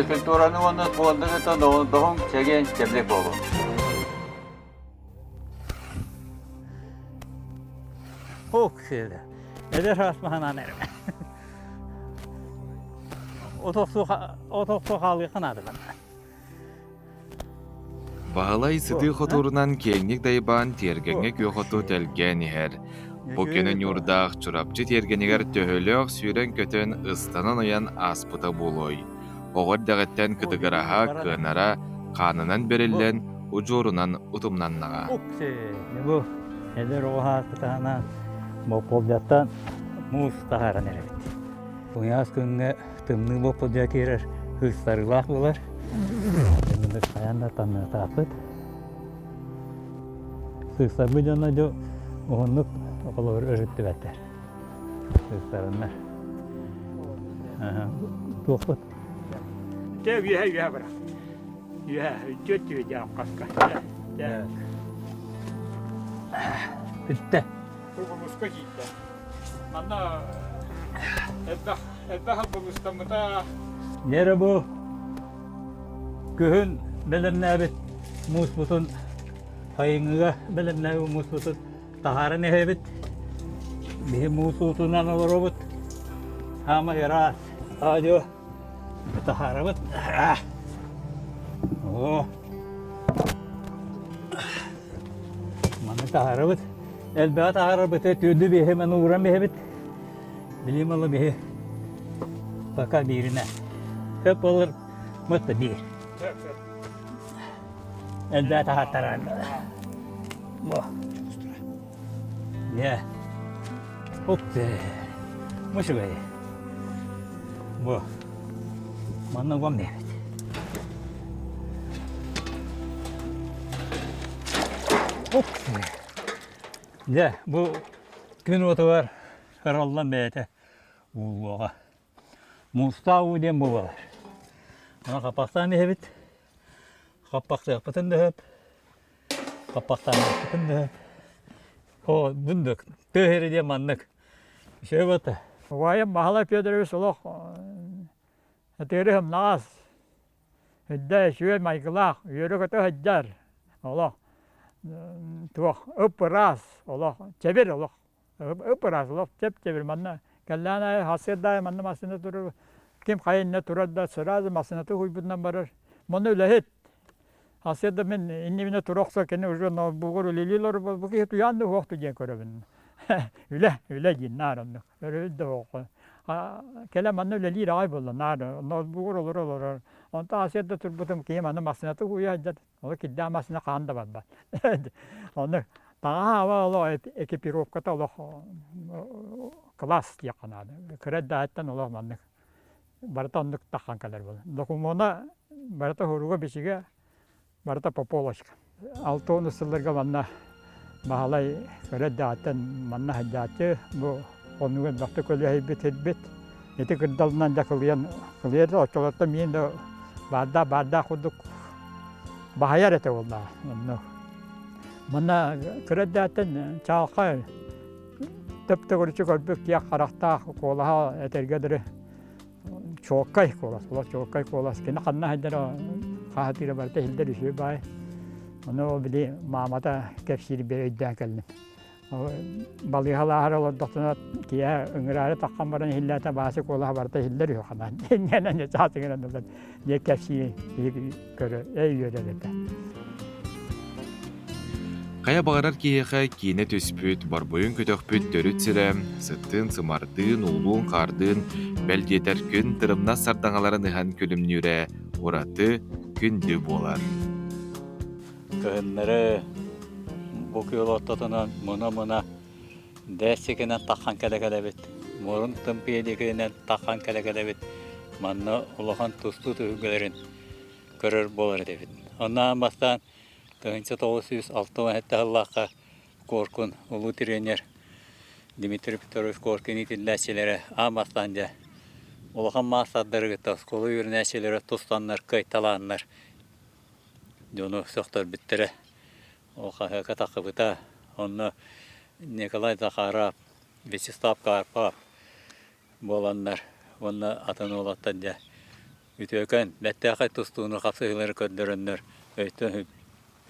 Физкультураны уонна спорду кытта доҕордоһуҥ, чэгиэн, чэбдик буолуҥ. Ок сиэлэ. Эдэр саас маһынан эрэ. Отохсу хаалыахха наада Баһылай сытыы хотуурунан киэҥник дайбаан тиэргэҥҥэ күөх оту тэлгээн иһэр. Бу көнө ньуурдаах Чурапчы тиэргэнигэр төһөлөөх сүүрэн-көтөн, ыстанан ойон ааспыта буолуой? Оҕо эрдэҕиттэн кытыгыраһа, кыанара хаанынан бэриллэн, удьуорунан утумнаннаҕа. Бу эдэр оҕо ааспытаһынан боппуолдьаттан муус таһааран эрэбит. Куйаас күҥҥэ тымныы боппуолдьа киирэр ыыстарыылаах буолар. Тымныы хайаан да таҥныахтаахпыт. Сыыстарбыт дьоно дьэ уһуннук холобур өрүттүбэттэр. Сыыстарыннар. Туохпут? Дьэ үөһэ үөһэ бырах. Үөһэ үтүө үтүө дьэ хаска. Дьэ. Бүттэ. Улууска киирдэ. Манна элбэх элбэх булуустаммыта. Нерэ бу күһүн бэлэмнээбит мууспутун сайыҥҥыга бэлэмнээбит мууспутун таһааран иһэбит. Биһи муус уутунан олоробут. Хаамай ыраас. Аадьуо таһаарабыт. Оо. Маны таһаарабыт. Элбэҕи таһаарарбыт түөрдү биэһи маны ууран биһэбит. Билим ыла биһи пока бииринэ. Көп болар мытта биир. Элбэҕи таһааттаран. Бу. Дьэ. Ух ты. Мышыгай. Бу. Манна угам диэбит. Ух ты. Дьэ, бу күн уотугар ыраллан бэйэтэ ууллуоҕа. Муустаах уу диэн буолар. Аны хаппахтаан иһэбит. Хаппахтыахпытын да сөп, хаппахтаабаппытын да сөп. Оо, бундук, тыа сирэ диэн маннык. Үчүгэй буолта. Убайым Баһылай Федорович олох ытыыры сымнаҕас, үрдэ үчүгэй майгылаах, үөрэ-көтө сылдьар, олох туох ып-ыраас, олох чэбир олох Ып-ыраас олох чэп-чэбир манна кэллээн аайы сарсыарда аайы манна массыына турар ким хайа иннэ турар да сразу массыыната уһуйбутунан барар. Манна үлэһит. Сарсыарда мин иннибинэ тура охсор кини уже ноутбугар үлэлии олорор бу киһи туйаан да уһуохту диэн көрөбүн. Үлэ, үлэ диин наар оннук. Өрөбүл да уһуохху. Кэлэн манна үлэлиир аҕай буолла наар ноутбугар олоро олорор. Онтон сарсыарда турбутум киһи манна массыыната уһуйа сылдьар. Ол кирдээх массыына хаан да барбат. Ону таҥаһа аба олох экипировката олох класс диэххэ наада. Кыра эрдэҕиттэн олох маннык барыта оннук таххан кэлэр буолар. Докумуона барыта суруга-бичигэ барыта по полочкам. 60 сылларга манна Баһылай кыра эрдэҕиттэн манна сылдьааччы бу оннугу элбэхтик көлүөһэйбит сирбит. Ити кырдалынан дьэ кылыйан кылыйар да оччолортон миин да баардаах баардаах курдук баһыйар этэ буоллаҕа онно. Манна кыра эрдэҕиттэн чаҕылхай төп-төгүрүччү көрбүт киэх харахтаах куолаһа этэргэ дылы чуолкай куолас, олох чуолкай куолас. Кини ханна сылдьара хаһытыыра барыта иһиллэр үчүгэй баай. Ону били маамата кэпсиирбэр өйдөөн кэллим. Балыыһалааһар олордохтуна киэһэ ыҥыраары таххан баран иһиллээтэ Бааса куолаһа барыта иһиллэр үһү ханан. Инньэнэн чаас ыҥыран ылан дьэ кэпсии көрө эй үөрэр этэ. Хайа баҕарар киһиэхэ киинэ түспүт, борбуйун көтөхпүт төрүт сирэ, сыттыын-сымардыын, уулуун-хаардыын, бэл диэтэр күн тырымнас сардаҥаларын ыһан күлүмнүүрэ ураты күндү буолар. Кыһыннары бу күөл ортотунан муна-муна дээссикинэн таххан кэлэ-кэлэбит, мурун тымпиэликинэн таххан кэлэ-кэлэбит. Манна улахан тустуу түһүлгэлэрин көрөр буолар этибит. Онно аан бастаан 1967 сыллаахха Куоркун улуу тренер Дмитрий Петрович Коркин иитиллээччилэрэ аан бастаан дьэ улахан маастардары кытта оскуола үөрэнээччилэрэ тустаннар, кыайталааннар дьону сөхтөрбүттэрэ. Ол хаһыакка тахсыбыта. Онно Николай Захаров, Вячеслав Карпов буоланнар уонна атын уолаттар дьэ. Үтүөкэн, бэртээхэй тустууну хапсыһыылары көрдөрөннөр өйтөн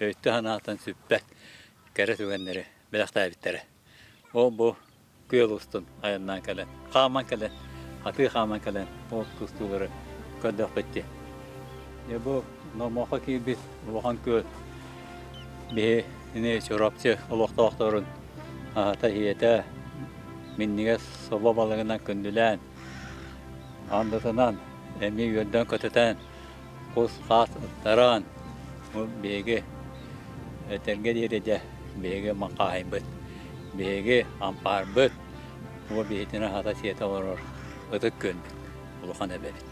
өйтөн-санааттан сүппэт кэрэ түгэннэри бэлэхтээбиттэрэ. Ол бу күөл устун айаннаан кэлэн, хааман кэлэн, атыы хааман кэлэн ол тустуулары көрдөхпүт дии. Дьэ бу номоххо киирбит улахан күөл биһини Чурапчы олохтоохторун аһата-иһиэтэ минньигэс собо балыгынан күндүлээн, андытынан эмиэ үөрдэн-көтүтэн, кус-хаас ыттаран, бу биһиги этэргэ диэри дьэ биһиги маҥхааһайбыт, биһиги ампаарбыт, бу биһитини аһата-сиэтэ олорор ытык күөлбүт, улахан эбэбит.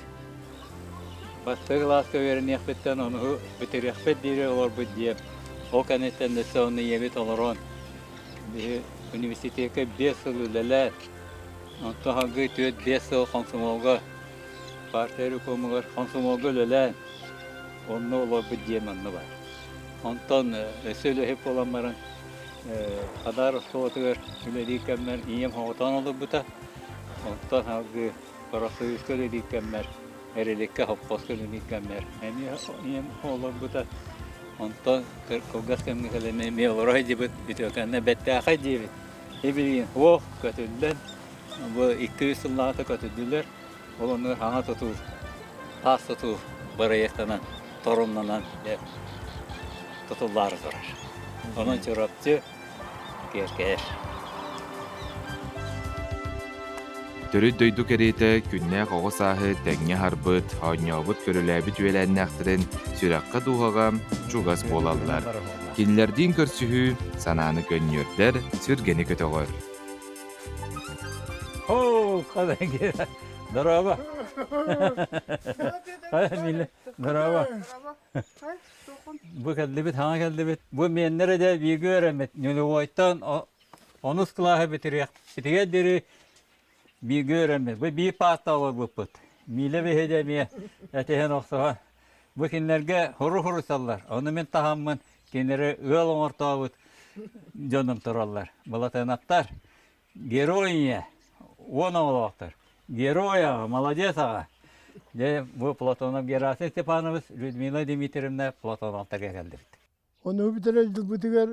Бастакы кылааска үөрэниэхпиттэн ону бүтэриэхпит диэри олорбут дьиэм. Ол кэнниттэн өссө онно ийэбит олорон биһи университекка 5 сыл үлэлээт, онтон салгыы 4-5 сыл хомсомуолга партия рекомугар хомсомуолга үлэлээн онно олорбут дьиэм онно баар. Онтон өссө үлэһит буолан баран Хадаар оскуолатыгар үлэлиир кэммэр ийэм соҕотоон олорбута. Онтон салгыы Профсоюзка үлэлиир кэммэр, Эриликкэ совхозка үлэлиир кэммэр эмиэ ийэм олорбута. Онтон кылгас кэмҥэ кэлэн эмиэ олоро сылдьыбыт үтүөкэннэ бэртээхэй диэбит. Ибилигин суох көтүллэн бу 200 сыллааҕыта көтүллүлэр. Ол оннугар саҥа тутуу, таас тутуу бырайыактанан, торумнанан тутуллаары турар. Онон Чурапчы киэркэйэр. Төрүт дойду кэриэтэ күннээх оҕо сааһы тэҥҥэ аһарбыт, оонньообут-көрүлээбит үөлээннээхтэрин сүрэххэ-дууһаҕа чугас буолаллар. Кинилэрдиин көрсүһүү санааны көнньүөрдэр, сүргэни көтөҕөр. Оо, Здорово! Здорово! Бу кэллибит, хаҥа кэллибит. Бу миэннэрэ дэ бииргэ үөрэммит. Нулевойтан онус кылааһы бүтүрүөх. Итигэ диэри бииргэ үөрэммит. Бу биир паата олорбуппут. Миилэ биһиги эмиэ этиһэн охсуһан. Бу кинилэргэ хуру-хурусаллар. Ону мин таһаммын кинилэри ыал оҥортообут дьонум тураллар. Былатыанаптар Герой ийэ, 10 оҕолоохтор. Герой аҕа, молодец аҕа. Дьэ, бу Платонов Герасим Степанович, Людмила Дмитриевна Платоновтарга кэллибит. Ону бүтэрэр дьылбытыгар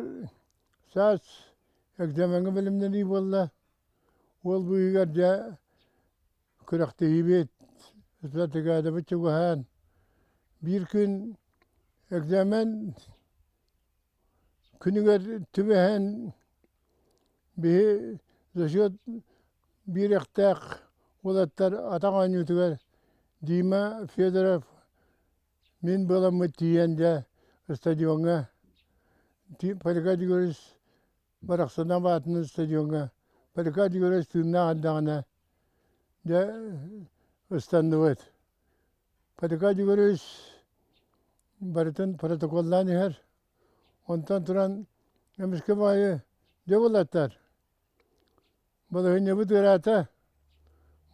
саас экзамеҥҥа бэлэмнэнии буолла. Уол быыһыгар дьэ күрэхтэһиибит, стратегиябыт чугаһаан, биир күн экзамен күнүгэр түбэһэн Биһи зачет биэриэхтээх уолаттар атах оонньуутугар Дима Федоров мин буоламмыт тиийэн дьэ стадиоҥҥа Поликарп Егорович Барахсанов аатынан стадиоҥҥа Поликарп Егорович тыыннаах эрдэҕинэ дьэ ыстанныбыт. Поликарп Егорович барытын протоколлаан иһэр. Онтон туран эмискэ баайы дьэ булаттар. Балаһыанньабыт ыараата,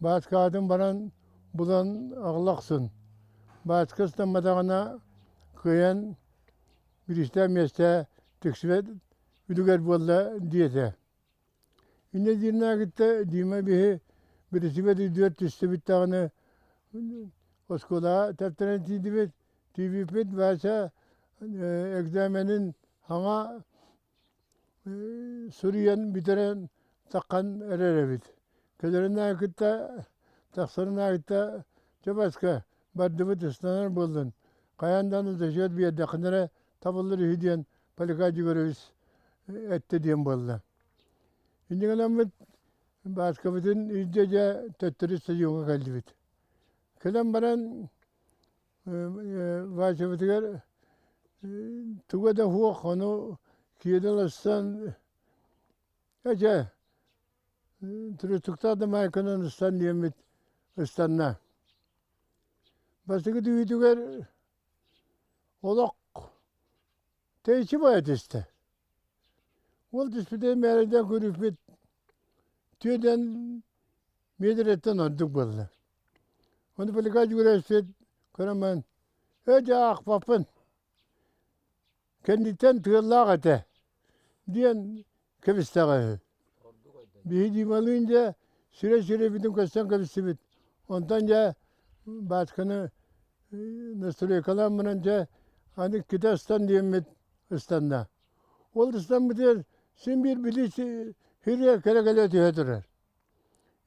Бааскаҕытын баран булан аҕала охсун. Бааска ыстамматаҕына кыайан бириистээх миэстэ тиксибэт үлүгэр буолла диэтэ. Инньэ диирнээгиттэ Дима биһи бирисибэт үрдүгэр түстүбүт даҕаны оскуолаҕа тэптэрэн тиийдибит. Тиийбиппит Вася экзаменын саҥа суруйан бүтэрэн таххан эрэр эбит. Кэлэрин кытта тахсарын кытта чэ Васька бардыбыт ыстанар буоллун, хайаан даҕаны зачет биэрдэххинэ эрэ табыллар үһү диэн Поликарп Егорович эттэ диэн буолла. Инньэ гынаммыт Бааскабытын илдьэ дьэ төттөрү стадиоҥҥа кэллибит. Кэлэн баран Васябытыгар туга да суох, ону киэдэ ылсан эчэ трустуктаах да маайканан ыстан диэммит ыстанна. Бастакы түүтүгэр олох тэйиччи баайа түстэ. Ол түспүтэ мээрэйдээн көрүппүт түөдэн миэтэрэттэн ордук буолла. Ону Поликарп Егорович көрөн баран, «Ээ дьэ аахпаппын, кэнниттэн тыаллаах этэ» диэн кэбистэҕэ үһү. Биһи Дималыын дьэ сирэй-сирэйбитин көстөн кэбистибит. Онтон дьэ Баасканы. настройкалаан баран дьэ аны иккитэ ыстан диэммит ыстанна. Ол ыстаммытыгар син биир били сиргэ кэлэ-кэлэ түһэ турар.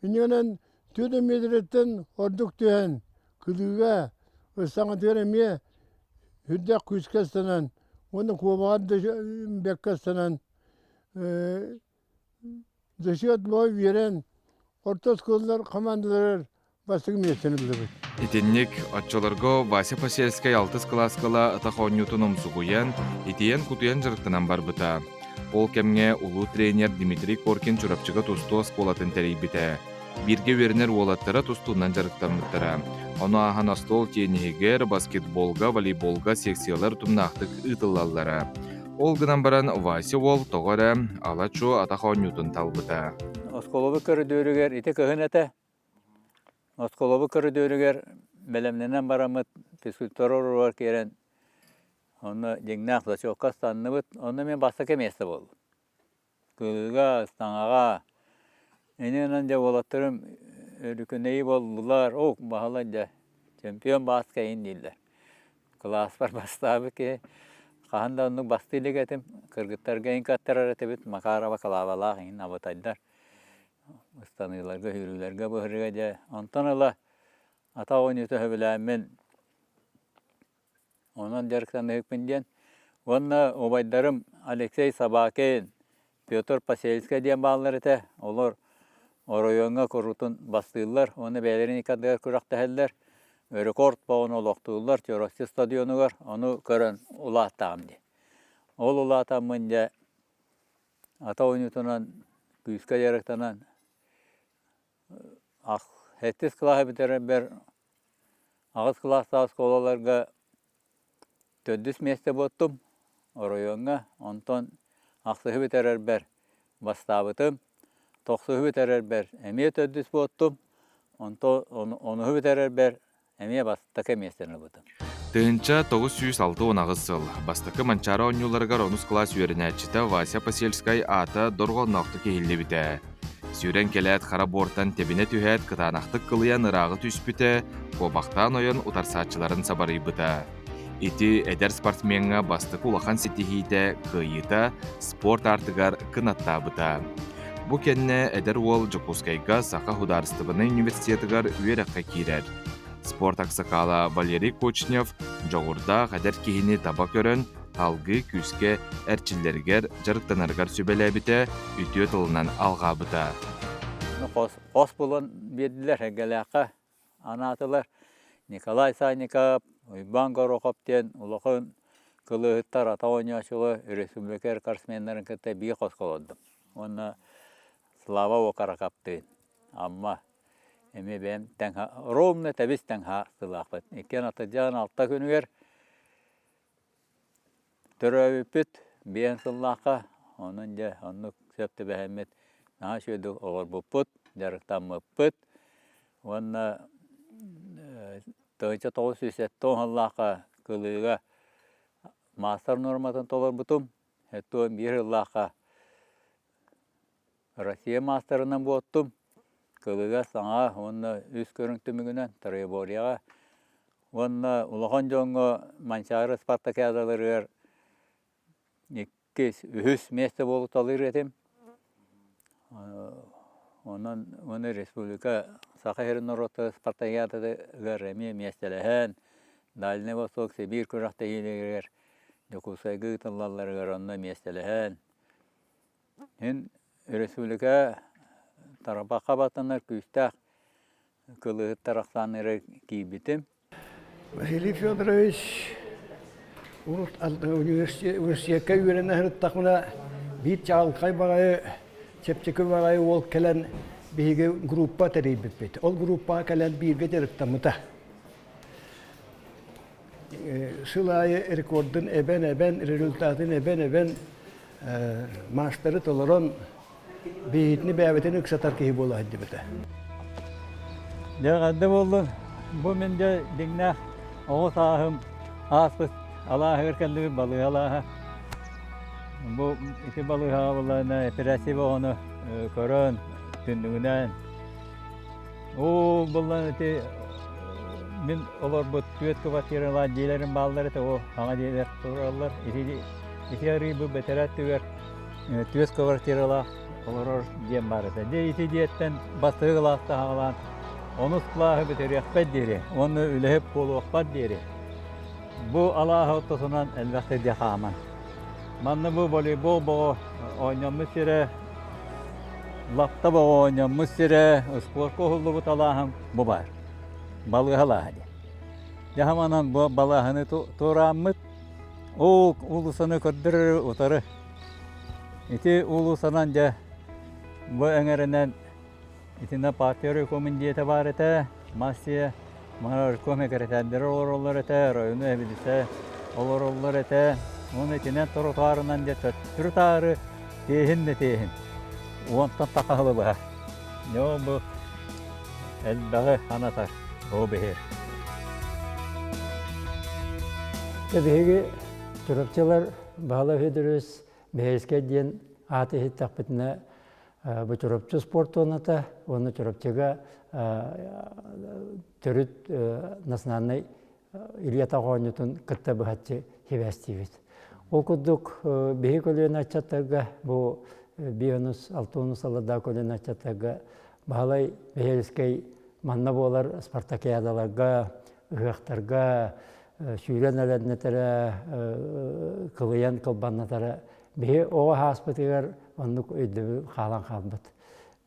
Инньэ түөрт миэтэрэттэн ордук түһэн, кылыыга, ыстаҥатыгар эмиэ сүрдээх күүскэ ыстанан уонна куобаҕар да бэккэ ыстанан Зачет бой биэрэн, орто оскуолалар хамаандаларыгар бастакы миэстэни ыллыбыт. Итинник оччолорго Вася Посельскай алтыс кылааска ыла атах оонньуутун умсугуйан, итийэн-кутуйан дьарыктанан барбыта. Ол кэмҥэ улуу тренер Дмитрий Коркин Чурапчыга тустуу оскуолатын тэрийбитэ. Бииргэ үөрэнэр уолаттара тустуунан дьарыктаммыттара. Ону ааһан остуол тиэниһигэр, баскетболга, волейболга секциялар утумнаахтык ыытыллаллара. Ол гынан баран Вася уол тоҕо эрэ ала-чуо атах оонньуутун талбыта. Оскуолабыт көрүдүөрүгэр ити кыһын этэ. Оскуолабыт көрүдүөрүгэр бэлэмнэнэн бараммыт физкультура уруогар киирэн онно дьиҥнээх зачетка ыстанныбыт. Онно мин бастакы миэстэ буоллум. Кыылга, ыстаҥаҕа. Иннинэн дьэ уолаттарым өрүкүнэйи буоллулар, оо баһылай дьэ чемпион бааска иһин дииллэр. Кылааспар бастаабыт киһи хаһан да оннук бастыы илик этим. Кыргыттарга иҥ каттарар этибит, Макарова Клавалаах иҥин абытайдар. Ыстаныыларга, сүүрүүлэргэ быһырыга дьэ. Онтон ыла атах оонньуута сөбүлээммин Онон дьарыктаныһыкпын диэн. Уонна убайдарым Алексей Собакин, Петр Посельскай диэн бааллар этэ. Олор оройуоҥҥа куруутун бастыыллар уонна бэйэлэрин икки ардыгар күрэхтэһэллэр. Рекорд боҕун олохтууллар Чурапчы стадионугар. Ону көрөн улааттаҕым дии. Ол улаатаммын дьэ ата оонньуутунан күүскэ дьарыктанан Сэттис кылааһы бүтэрэрбэр аҕыс кылаастаах оскуолаларга төрдүс миэстэ буоттум оройуоҥҥа, онтон ахсыһы бүтэрэрбэр бастаабытым, тохсуһу бүтэрэрбэр эмиэ төрдүс буоттум, онтон онуһу бүтэрэрбэр эмиэ бастакы миэстэни ылбытым. 1968 сыл бастакы Манчаары оонньууларыгар онус кылаас үөрэнээччитэ Вася Посельскай аата дорҕоонноохтук иһиллибитэ. Сүүрэн кэлээт хара буортан тэбинэ түһээт кытаанахтык кылыйан ырааҕы түспүтэ, куобахтаан ойон утарсааччыларын сабарыйбыта. Ити эдэр спортсмеҥҥа бастакы улахан ситиһиитэ, кыайыыта спорт аартыгар кынаттаабыта. Бу кэннэ эдэр уол Дьокуускайга Саха судаарыстыбаннай университетыгар үөрэххэ киирэр. Спорт аксакаала Валерий Кочнев дьоҕурдаах эдэр киһини таба көрөн, салгыы күүскэ эрчиллэригэр, дьарыктанарыгар сүбэлээбитэ, үтүө тылынан алҕаабыта. Хос булан биэрдилэр Эргэлээххэ анаатылар. Николай Санников, Уйбаан Горохов диэн улахан кылыыһыттар, атах оонньооччулар, республика рекордсменнарын кытта биир хоско олордум. Уонна Слава Окаракаптыын Амма эмиэ бэйэм тэҥ ровно тэбис тэҥ сылаахпыт. Иккиэн атырдьаҕын алта күнүгэр төрөөбүппүт биэн сыллаахха, онон дьэ оннук сөп түбэһэммит наһаа үчүгэйдик олорбуппут, дьарыктаммыппыт уонна 1970 сыллаахха Кылыыга маастар нуорматын толорбутум. 71 сыллаахха Россия маастарынан буоттум. Кылыга саҥа уонна үс көрүҥ түмүгүнэн троеборьеҕа уонна улахан дьоҥҥо Манчаары спартакиадаларыгар иккис, үһүс миэстэ буолуталыыр этим. Онон уонна республика Саха сирин норуоттара спартакиадатыгар эмиэ миэстэлэһэн, Дальний Восток Сибиир күрэхтэһиилэригэр Дьокуускайга ыытыллалларыгар онно миэстэлэһэн, Мин республика тарбахха баттанар күүстээх кылыыһыттар ахсааннара киирбитим. Василий Федорович урут университекка үөрэнэ сырыттахпына биир чаҕылхай баҕайы чэпчэки баҕайы уол кэлэн биһиги группа тэрийбиппит. Ол группаҕа кэлэн бииргэ дьарыктаммыта. Сыл аайы рекордун эбэн-эбэн, результатын эбэн-эбэн маастары толорон биһитини бэйэбитин ыксатар киһи буола сылдьыбыта. Дьэ, эҕэрдэ буоллун. Бу мин дьэ дьиҥнээх оҕо сааһым ааспыт алааһыгар кэллибит балыыһа алааһа. Бу ити балыыһаҕа буоллаҕына эпэрээссийэ оҕону көрөн, түннүгүнэн. Оо, буллан ити мин олорбут түөрт квартиралаах дьиэлэрим бааллар этэ, ол хаҥа дьиэлэр тураллар. Ити, ити арыы бу бэтэрээ өттүгэр түөрт квартиралаах олорор дьиэм баар этэ. Дьэ ити дьиэттэн бастакы кылааска хаалаан онус кылааһы бүтэриэхпэр диэри уонна үлэһит буолуохпар диэри бу алааһы ортотунан элбэх сиргэ хааман. Манна бу волейбол боҕо оонньоммут сирэ, лапта боҕо оонньоммут сирэ, спорка уһуллубут алааһым бу баар. Балыыһа алааһа диэн. Дьэ манан бу балааһыны туорааммыт, ол уулуссаны көрдөрөр утары. Ити уулуссанан дьэ бу эҥэринэн Итиннэ партия райкомун дьиэтэ баар этэ, мас дьиэ, маҥан райком сэкирэтээрдэрэ олороллор этэ, району эбилисэ олороллор этэ. Уонна итинэн тротуарынан дьэ төттөрү-таары тиэһин да тиэһин. Уонтан тахаһылы быһа. Дьэ ол бу элбэҕи анатар, ол биһир. Дьэ биһиги Чурапчылар Баһылай Федорович Бэһиэскэй диэн ааты иһиттэхпитинэ бу Чурапчы спорт туоната уонна Чурапчыга төрүт национальнай Илья оонньуутун кытта быһаччы сибээстиибит. Ол курдук биһи көлүөнэ ыччаттарга бу бионус алтонус алардаах көлүөнэ ыччаттарга Баһылай Бэһиэлискэй манна буолар спартакиадаларга, ыһыахтарга сүүрэн элэннэтэрэ, кылыйан кылбаннатара биһи оҕо ааспытыгар оннук өйдөбүл хаалан хаалбыт.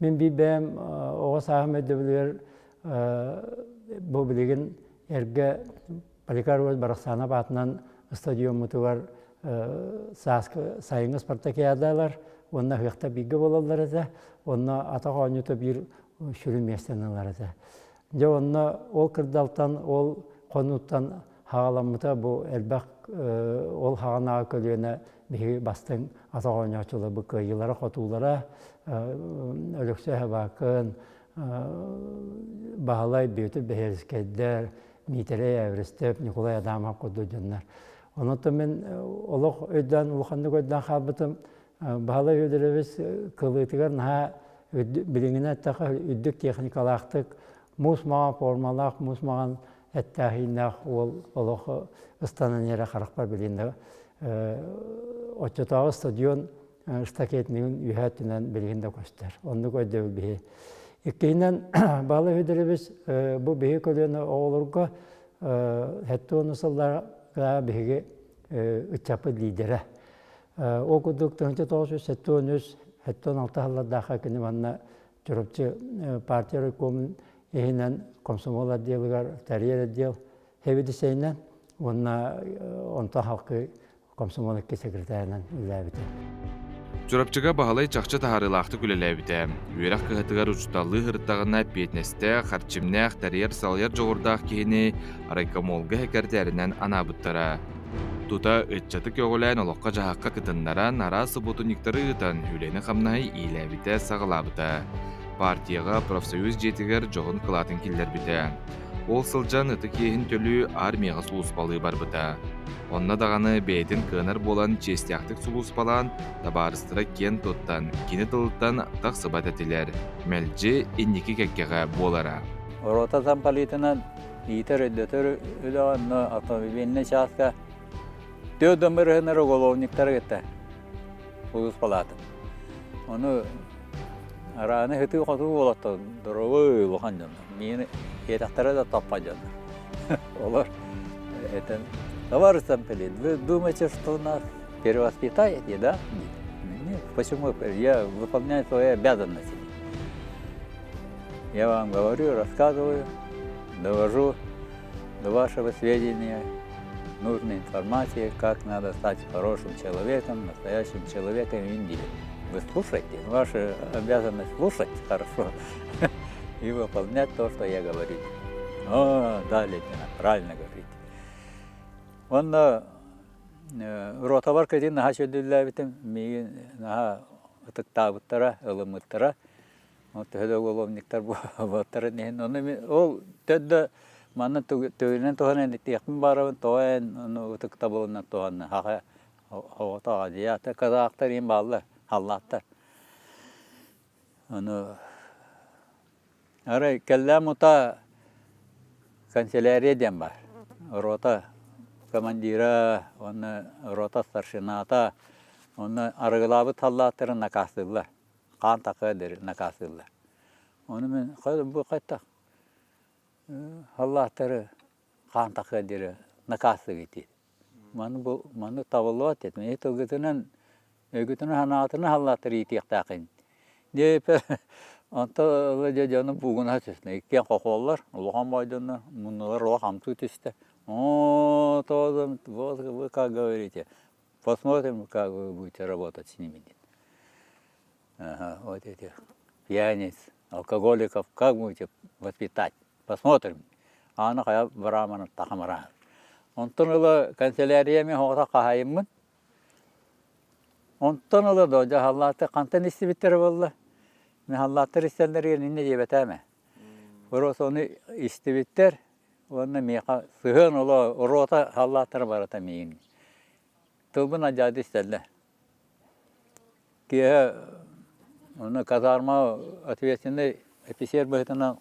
Мин биир бэйэм оҕо сааһым өйдөбүлүгэр бу билигин эргэ Поликарпов Барахсанов аатынан стадиоммутугар сааскы сайыҥҥы спартакиадалар уонна ыһыахтар бииргэ буолаллар этэ. Онно атах оонньуута биир сүрүн миэстэни ылар этэ. Дьэ онно ол кырдалтан, ол хонууттан хаҕаламмыта бу элбэх ол хаҕанааҕы көлүөнэ биһиги бастыҥ атах оонньооччулар бу кыайыылара-хотуулара Өлөксөй Хабаакын, Баһылай Бүөтүр Бэһиэлискэйдэр, Миитэрэй Эвристэп, Ньукулай Адамов курдук дьоннор. Онон мин олох өйдөөн, улаханнык өйдөөн хаалбытым Баһылай Федорович кылыытыгар наһаа билиҥҥинэн эттэххэ үрдүк техникалаахтык муус маҕан формалаах, муус маҕан эттээх-ииннээх уол олох ыстанан иһэрэ харахпар билигин да оччотооҕу стадион штакетнигын үөһээ өттүнэн билигин да көстөр. Оннук өйдөбүл биһи. Иккиһинэн Баһылай Федорович бу биһи көлүөнэ оҕолорго 70 сылларга биһиги ыччаппыт лидерэ. Ол курдук 1973 76 сыллардаахха кини манна Чурапчы партия райкомун иһинэн комсомол отделыгар тэрийэр отдел сэбиэдиссэйинэн уонна онтон халкы комсомол икки секретарынан үлэлээбитэ. Чурапчыга Баһылай чахчы таһаарыылаахтык үлэлээбитэ. Үөрэх кыһатыгар учууталлыы сырыттаҕына эппиэтинэстээх, харчимнээх, тэрийэр-салайар дьоҕурдаах киһини райкомолга сэкэртээринэн анаабыттара. Тута ыччаты көҕүлээн олоххо-дьаһахха кытыннаран, араас субуотунньуктары ыытан, үлэни-хамнаһы иилээбитэ-саҕалаабыта. Партияҕа, профсоюз дьиэтигэр дьоһун кылаатын киллэрбитэ. Ол сылдьан ытык иэһин төлүү армияҕа сулууспалыы барбыта. Онно даҕаны бэйэтин кыанар буолан чиэстээхтик сулууспалаан, табаарыстара киэн туттан, кини тылыттан тахсыбат этилэр, мэлдьи инники кэккэҕэ буолара. Рота замполитынан иитэр-өйдөтөр үлэҕэ онно автомобильнай чааска түөрт ырыһынар уголовниктары кытта сулууспалаатым. Ону арааны сытыы-хотуу уолаттар доруобуй улахан дьоннор. Миигин иэтэхтэрэ да таппат дьоннор. Олор этэн, товарищ замполит, вы думаете, что нас перевоспитаете, да? Нет, почему? Я выполняю свои обязанности. Я вам говорю, рассказываю, довожу до вашего сведения нужной информации, как надо стать хорошим человеком, настоящим человеком в Индии. Вы слушайте, ваша обязанность слушать хорошо и выполнять то, что я говорю. О, да, лейтенант, правильно говорите. Онно ротабар кэтин наһаа сөдүллээбитим, миигин наһаа ытыктаабыттара, ылыммыттара. Төһө да уголовниктар буолбуттарын иһин, ону ол төрдө манна төгүлүнэн туһанан этиэхпин баарабын, тоҕо эн ону ытыктабылынан туһанна, хаха оҕото азиаттар, казахтар иһин бааллар, халлааттар. Ону арай кэллэм ута Канцелярия диэн баар. Рота командира уонна рота старшината уонна арыгылаабыт саллааттарын накаастыыллар. Хаан такыа диэри накаастыыллар. Ону мин бу хайтах саллааттары хаан такыа диэри накаастыгыт диир. Маны бу маны табыллыбат этим. Ити тылгытынан өйгүтүнэн санаатынан халлааттар иитиэхтээххин. Диэппэр онто дьэ дьону буугунаһа түстэ. Иккиэн хохуоллар, улахан бойдоннор, муннулар олох хамсыы түстэ. Оо, то вот вы как говорите. Посмотрим, как вы будете работать с ними. Ага, вот этих пьяниц, алкоголиков как будете воспитать? Посмотрим. Аны хайа барааманы тахамараан. Онтон ыла канцелярия мен оҕото хаһайыммын. Онтон ыла да дьаһаллааты хантан истибиттэрэ буолла. Мен халлааттар истэллэригэр иннэ диэбэтээме. Просто ону истибиттэр уонна миэхэ сыһыан оло рота халлааттара барыта миигин. Тылбын адьаады истэллэр. Киэһэ онно казарма ответственный офицер быһыытынан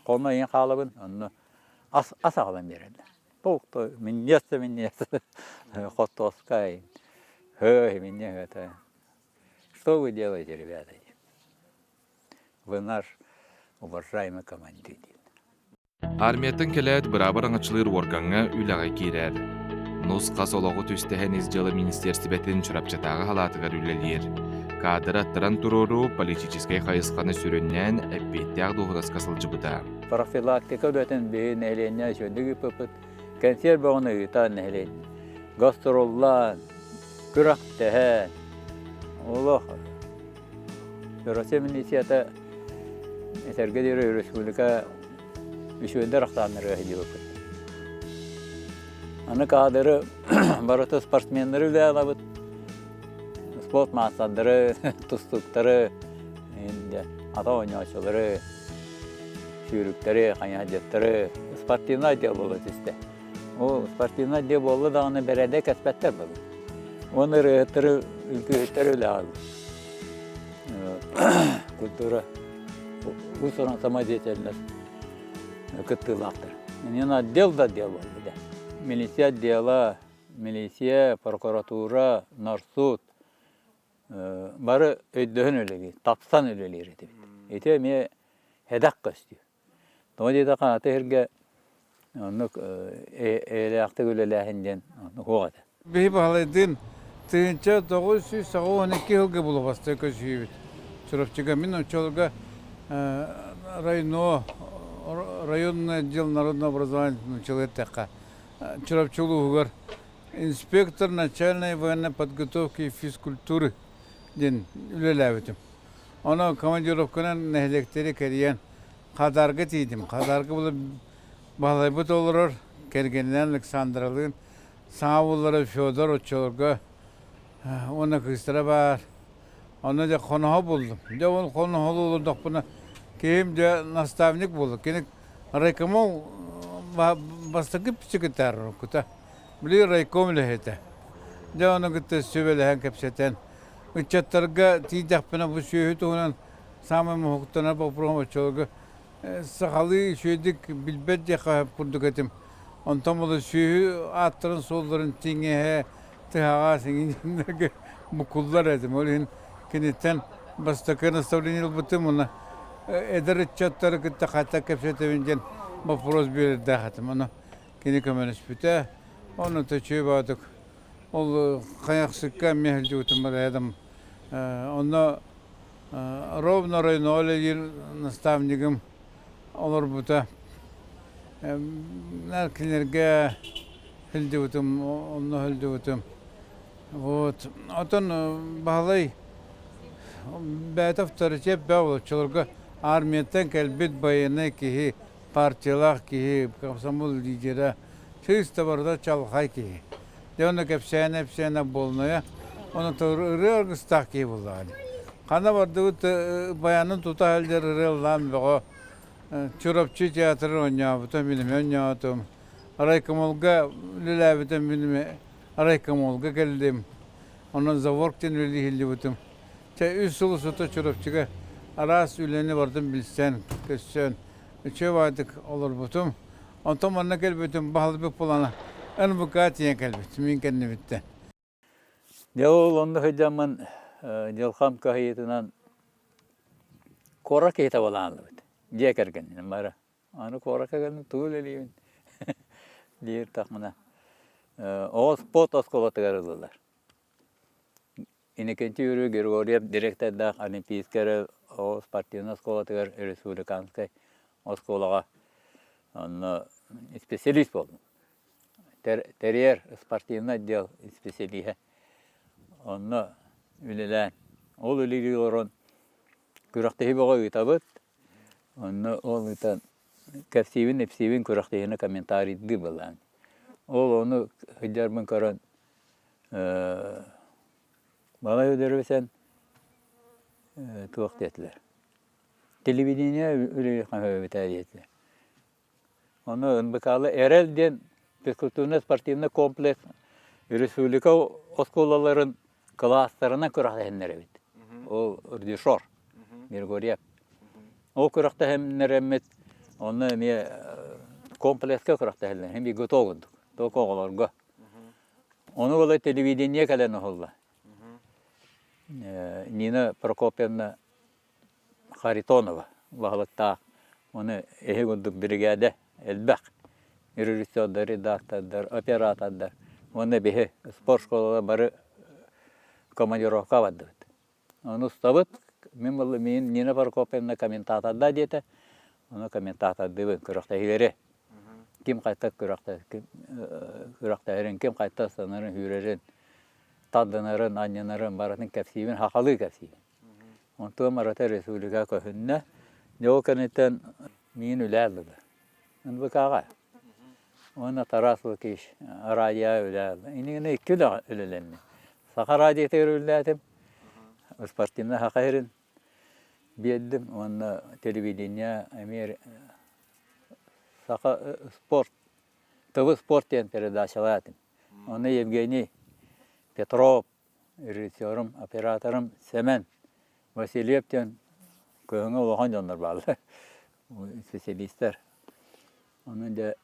хоно иһин хаалабын, онно ас ас аҕалан биэрэллэр. Туох минньиэс да минньиэс хортуоска һөө минньиэс это. Что вы делаете, ребята? Вы наш уважаемый командир. Армияттан кэлээт быраабы араҥаччылыыр уоргаҥҥа үлэҕэ киирэр. Нус-хас олоҕу түстэһэн ис дьыала министиэристибэтин Чурапчытааҕы салаатыгар үлэлиир. Каадыры аттаран туруоруу политическай хайысханы сүрүннээн эппиэттээх дуоһунаска сылдьыбыта. Профилактика үлэтин биһи нэһилиэнньэ үчүгэйдик ыыппыппыт. Кэнсиэр бөҕөнү ыытан нэһилиэнньэ. Гастроллаан, күрэхтэһэн, олох Россия милицията этэргэ диэри республика үчүгэйдэр ахсааннарыгар сылдьыбыппыт. Аны каадыры барыта спортсменнары үлэ алабыт. Спорт маастардары, тустууктары, ата оонньооччулары, сүүрүктэри, хайыһардьыттары спортивнай отдел буола түстэ. Ол спортивнай отдел буолла даҕаны бэрээдэк кэспэттэр буолла. Уонна ырыаһыттары, үҥкүүһүттэри үлэҕэ ылла. Культура уус-уран самодеятельность кыттыылаахтар. Иннинэ отдел да отдел буолла. Милиция отдела, милиция, прокуратура, нарсуд бары өйдөһөн үлэлиир, тапсан үлэлиир этибит. Ити эмиэ сэдэх көстүү. Тоҕо диэтэххэ, аты сиргэ оннук эйэлээхтик үлэлээһин диэн суох этэ. Биһи Баһылайдыын 1992 сылга булугастай көсүһүүбүт. Чурапчыга мин оччолорго районо районный отдел народного образования нууччалыы эттэххэ Чурапчы улууһугар инспектор начальной военной подготовки и физкультуры диэн үлэлээбитим. Онон командировканан нэһилиэктэри кэрийэн Хадаарга тиийдим. Хадаарга була Баһылайбыт олорор, кэргэнинэн Александралыын саҥа уоллара Федор оччолорго уонна кыыстара баар. Онно дьэ хоноһо буллум. Дьэ ол хоноһолуу олордохпуна киһим дьэ наставник буолла. Кини райкомол бастакы секретарь уруккута. Били райком үлэһитэ. Дьэ ону кытта сүбэлэһэн кэпсэтэн ыччаттарга тиийдэхпинэ бу сүөһү туһунан саамай моһуктанар боппуруоһум оччолорго сахалыы үчүгэйдик билбэт диэххэ курдук этим. Онтон була сүөһү ааттарын-суолларын тиҥэһэ, тыһаҕа сиҥиннэргэ буккуллар этим. Ол иһин киниттэн бастакы наставление ылбытым уонна эдэр ыччаттары кытта хайдах кэпсэтэбин диэн боппуруос биэрэрдээх этим. Ону кини көмөлөспүтэ. Онно үчүгэй баҕатык ол Хайахсыкка эмиэ сылдьыбытым барайадым. Онно ровно районо үлэлиир наставнигым олорбута. Кинилэргэ сылдьыбытым, онно сылдьыбытым. Вот. Отон Баһылай бэйэтэ авторитет бөҕө оччолорго армияттан кэлбит байыаннай киһи, партиялаах киһи, комсомол лидера, чыыс да барыта чалхай киһи. Дьэ онно кэпсээнэ-ипсээнэ буолнайа, онон ырыа аргыстаах киһи буоллаҕа дии. Ханна бардыбыт баянын тута сылдьар ырыа ыллаан бөҕө Чурапчы театрын оонньообута, мин эмиэ оонньоотум. Райкомолга үлэлээбитим, мин эмиэ райкомолга кэллим. Онон Заворг диэн үлэлии иһиллибитим. Чэ, үс сыл устата Чурапчыга араас үлэни бардым билсэн, көссөн, үчүгэй баҕайытык олорбутум. Онтон манна кэлбитим баһылбыт буолана НВК тиийэн кэлбит мин кэннибиттэн. Дьэ ол онно сылдьаммын дьылҕам кыһайыытынан куорат киһитэ буолааллыбыт. Дьиэ кэргэнинэн бары. Аны куоракка кэлэн тугу үлэлиибин диир тахмына оҕо спорт оскуолатыгар ыллылар. Иннокентий Юрьевич Григорьев директордаах Олимпийскай эрэ оҕо спортивнай оскуолатыгар республиканскай оскуолаҕа онно специалист буоллум. Тэрийэр спортивнай отдел исписэлииһэ. Онно үлэлээн, ол үлэлии олорон күрэхтэһии бөҕө ыытабыт. Онно ол ыытан кэпсиибин, ипсиибин күрэхтэһиини комментарийдыы былаан. Ол ону сылдьарбын көрөн Балай өлөрүбүтэн туох диэтилэр. Телевидение үлэлиэххэ диэтилэр. Ону НБК-лы Эрэл диэн физкультурно-спортивный комплекс республика оскуолаларын кылаастарынан күрэхтэһиннэр эбит. Ол Рдишор, Григорьев. Ол күрэхтэһиннэрэммит онно эмиэ комплекска күрэхтэһэллэр, эмиэ готов курдук, только оҕолорго. Ону ыла телевидение кэлэн оһолла. Нина Прокопьевна Харитонова баһылыктаах ону эһи курдук биригээдэ элбэх режиссердар, редактордар, оператордар уонна биһи спорт школалар бары командировка бардыбыт. Ону устабыт, мин мин Нина Прокопьевна комментаторда диэтэ, ону комментатордыыбын күрэхтэһиилэри. Ким хайта күрэхтэһэрин, ким хайта санарын, үүрэрин, тардынарын, анньынарын барытын кэпсиибин, хахалыы кэпсиибин. Онтуом арата республика көһүннэ. Дьэ ол кэнниттэн миин үлээ ыллылар. НВК-ҕа. Уонна Тарас Лукич радио үлээ ылла. Иннигинэ икки үлэ үлэлэнним. Саха радиотыгар үлэлээтим. Спортивнай саха сирин биэрдим уонна телевидение эмиэ саха спорт ТВ спорт диэн передачалаатым. Онно Евгений Петров режиссерум, операторым Сэмэн Васильев диэн кыһыҥҥы улахан дьоннор бааллар, специалистар. Онон дьэ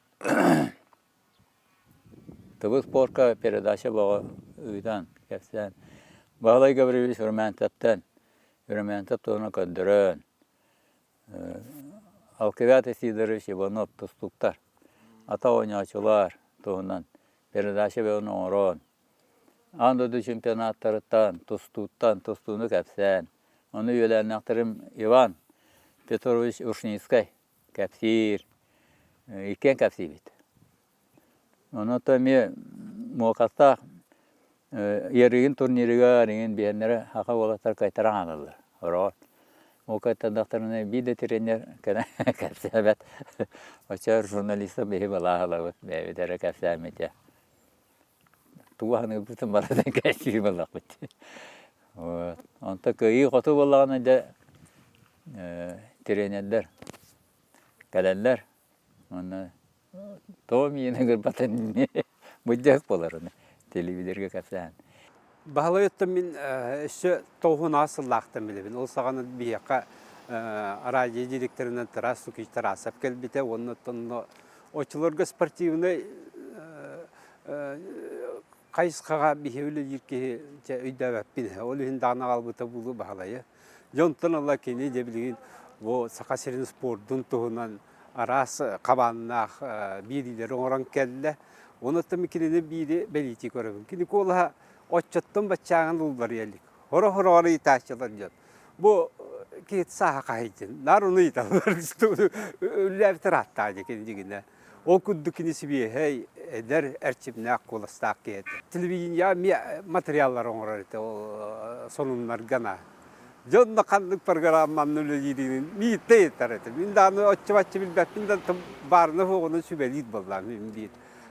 ТВ спорка передача бөҕө ыытан, кэпсээн, Баһылай Гаврильевич Румянцевтан, Румянцев туһунан көрдөрөн, Алкивиад Сидорович Иванов тустууктар, ата оонньоочулар туһунан передача бөҕөнү оҥорон, Аан дойду чемпионаттарыттан, тустууттан, тустууну кэпсээн, ону үөлээннэхтэрим Иван Петрович Ушницкай кэпсиир, иккиэн кэпсиибит. Онон эмиэ муокастаах Ерыгин турнирыгар иҥин биһэннэрэ саха уолаттар кайтаран хаалаллар. Ороҕор. Ол кайтардахтарына биир да тренер кэлэн кэпсээбэт. Оччо журналистар биһи балааһылабыт бэйэбит эрэ кэпсээммит Тугу аныырбытын барытын кэпсиир буоллахпыт дии. Вот. Онтон кыайыы-хотуу буоллаҕына дьэ тренердэр кэлэллэр уонна тоҕо миигин ыҥырбатын былдьаһык буолар аны телевизорга кэпсээн. Баһылай оттон мин өссө тоҕуһун сыллаахтан билэбин. Ол саҕана биһиэхэ радио директорынан Тарас Лукич Тарасов кэлбитэ уонна оттон оччолорго спортивнай хайысхаҕа биһи үлэлиир киһи дьэ өйдөөбөппүн. Ол иһин даҕаны аҕалбыта буолуо Баһылайы. Дьонтон ыла кини дьэ билигин бу Саха сирин спордун туһунан араас хабааннаах биэриилэри оҥорон кэллэ. Онон кинини биири бэлиэтии көрөбүн. Кини куолаһа оччоттон баччааҥын уларыйа илик. Хоро-хороҕор ыйытааччылар дьон. Бу киһи сааһа хаһыйтын. Наар ону ыйыталлар. Үллээбитэр ааттаах дьэ кини дьигинэ. Ол курдук кини сибиэһэй, эдэр, эрчимнээх куоластаах киһи этэ. Телевидение эмиэ материаллар оҥорор этэ ол сонуннарга на. Дьон да ханнык программанан үлэлиирин мииттэ ыйытар этэ. Мин даҕаны оччо-бачча билбэппин да баарына суоҕунан сүбэлиир буоллаҕым мин биир.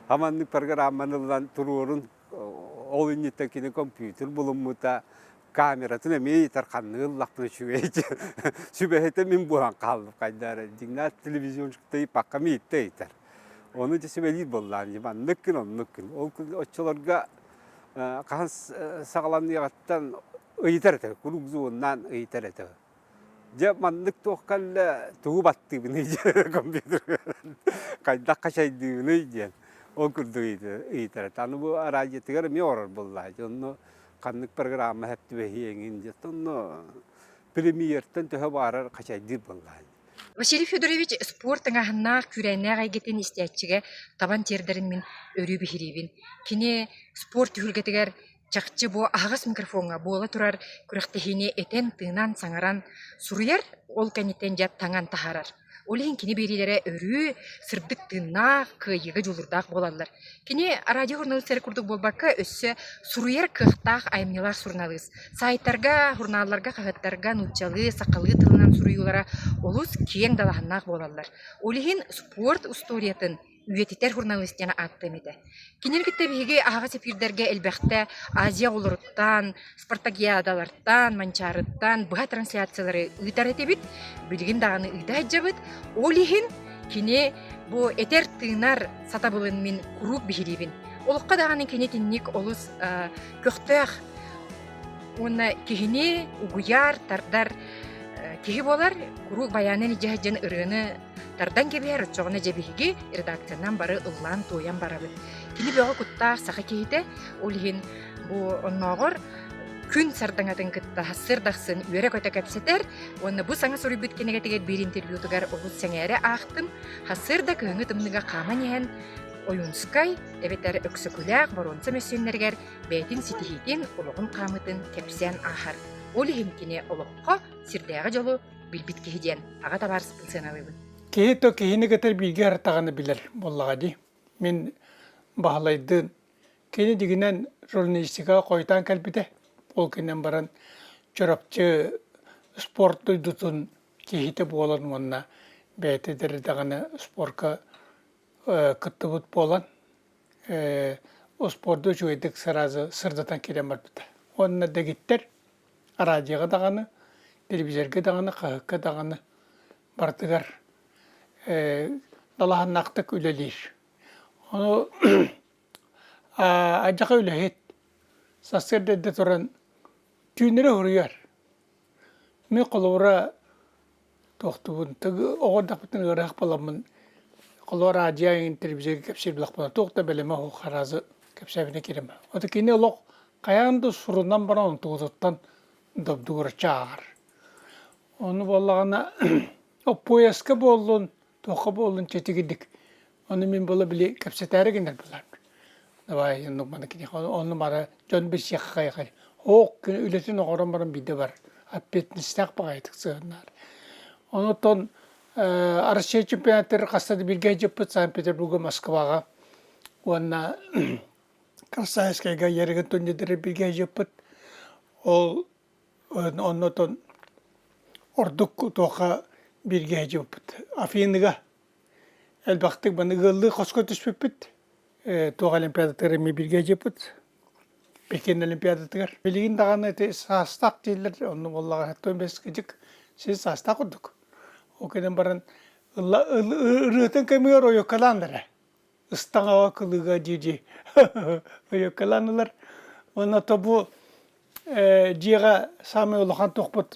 Хаманнык программаны ылан туруорун ол инниттэн кини компьютер булуммута, камератын эмиэ ыйытар ханныгы ыллахпына үчүгэй диэн сүбэһитэ мин буолан хааллым хайда эрэ дьиҥнээх телевизионщикта ыйыппакка мииттэ ыйытар ону дьэ сүбэлиир буоллаҕым дии маннык гын оннук гын ол оччолорго хаһан саҕаланыаҕыттан ыйытар этэ куруук звоннаан ыйытар этэ. Дьэ маннык туох кэллэ тугу баттыыбыный диэн компьютерга хайдах хачайдыыбыный диэн ол курдук ыйытар. Аны бу араадьыйатыгар эмиэ олорор буоллаҕа. Онно ханнык программа сөп түбэһиэҥин диэн онно премьертэн төһө баарар хачайдыыр буоллаҕа. Василий Федорович спорт тыҥааһыннаах, күүрээннээх эйгэтин истээччигэ табан тиэрдэрин мин өрүү биһириибин. Кини спорт түһүлгэтигэр чахчы бу аһаҕас микрофоҥҥа буола турар күрэхтэһиини этэн-тыынан, саҥаран суруйар, ол кэнниттэн дьэ таҥан таһаарар. Ол иһин кини биэриилэрэ өрүү сырдык тыыннаах, кыайыыга дьулуурдаах буолаллар. Кини радио-журналист эрэ курдук буолбакка, өссө суруйар кыахтаах айымньылаах суруналыыс. Саайтарга, журналларга, хаһыаттарга нууччалыы, сахалыы тылынан суруйуулара олус киэҥ далааһыннаах буолаллар. Ол иһин спорт устуоруйатын үйэтитэр журналист диэн ааттыам этэ. Кинини кытта биһиги аһаҕас эфирдэргэ элбэхтэ Азия оҕолоруттан, спартакиадалартан, Манчаарыттан быһа трансляциялары ыытар этибит. Билигин даҕаны ыыта сылдьабыт. Ол иһин кини бу этэр-тыынар сатабылын мин куруук биһириибин. Олоххо даҕаны кини итинник олус көхтөөх уонна киһини угуйар, тардар киһи буолар. Куруук байаанын илдьэ сылдьан ырыаны тардан кэбиһэр, оччоҕуна дьэ биһиги редакциянан бары ыллаан-туойан барабыт. Кини бөҕө куттаах саха киһитэ, ол иһин бу оннооҕор күн сардаҥатын кытта сарсыарда ахсын үөрэ-көтө кэпсэтэр уонна бу саҥа суруйбут кинигэтигэр биир интервьютугар олус сэҥээрэ аахтым. Сарсыарда кыһыҥҥы тымныыга хааман иһэн Ойуунскай эбэтэр Өксөкүлээх боруонса мөссүөннэригэр бэйэтин ситиһиитин, олоҕун хаамыытын кэпсээн ааһар. Ол иһин кини олоххо сирдээҕи дьолу билбит киһи диэн аҕа табаарыспын сыаналыыбын. Киһи то киһини кытары бииргэ ырытаҕына билэр буоллаҕа дии. Мин Баһылайдыын кини дьиҥинэн журналистикаҕа хойутаан кэлбитэ. Ол гынан баран Чурапчы спорт дойдутун киһитэ буолан уонна бэйэтэ даҕаны спорка кыттыбыт буолан спорду үчүгэйдик сразу сырдатан киирэн барбыта. Уонна дэгиттэр араадьыйаҕа даҕаны, телевизорга даҕаны, хаһыакка даҕаны барытыгар далааһыннаахтык үлэлиир. Ону алдьархай үлэһит сарсыарда эрдэ туран түүннэри уһуруйар. Мин холобура туохтуубун оҕо эрдэхпиттэн ыарыһах буоламмын холобура араадьыйа эҥин телевизорга кэпсиир буоллахпына туох да бэлэмэ суох араазы кэпсээбитэ киирэмэ. Ото кини олох хайаан да сурунан баран онтугутуттан добдугураччы ааҕар. Ону буоллаҕына оппуойаска буоллун, туохха буоллун чэчигирдик. Ону мин була били кэпсэтээри гынар буоларбын. Давай оннук маны киниэхэ онну мара дьон билсиэххэ хайҕай. Оок күн үлэтин оҥорон баран биирдэ бар. Ответственностаах баҕайытык сыһыннаар. Онутон Россия чемпионаттары хаста да бииргэ сылдьыппыт Санкт-Петербурга, Москваҕа уонна Красноярскайга Ерегин турнирдары бииргэ сылдьыппыт. Ол оннотон ордук туохха бииргэ сылдьыбыппыт. Афиныга элбэхтик маны ыаллыы хоско түспүппүт. Туох олимпиадатыгар эмиэ бииргэ сылдьыппыт. Пекин олимпиадатыгар. Билигин даҕаны ити саастаах дииллэр, онно буоллаҕа 75 кыдьык син саастаах курдук. Ол гынан баран ырыатын кэмигэр ойуоккалаан эрэ. Ыстаҥаҕа кылыыга дии-дии ойуоккалаан ылар. Уонна то бу дьиэҕэ саамай улахан туохпут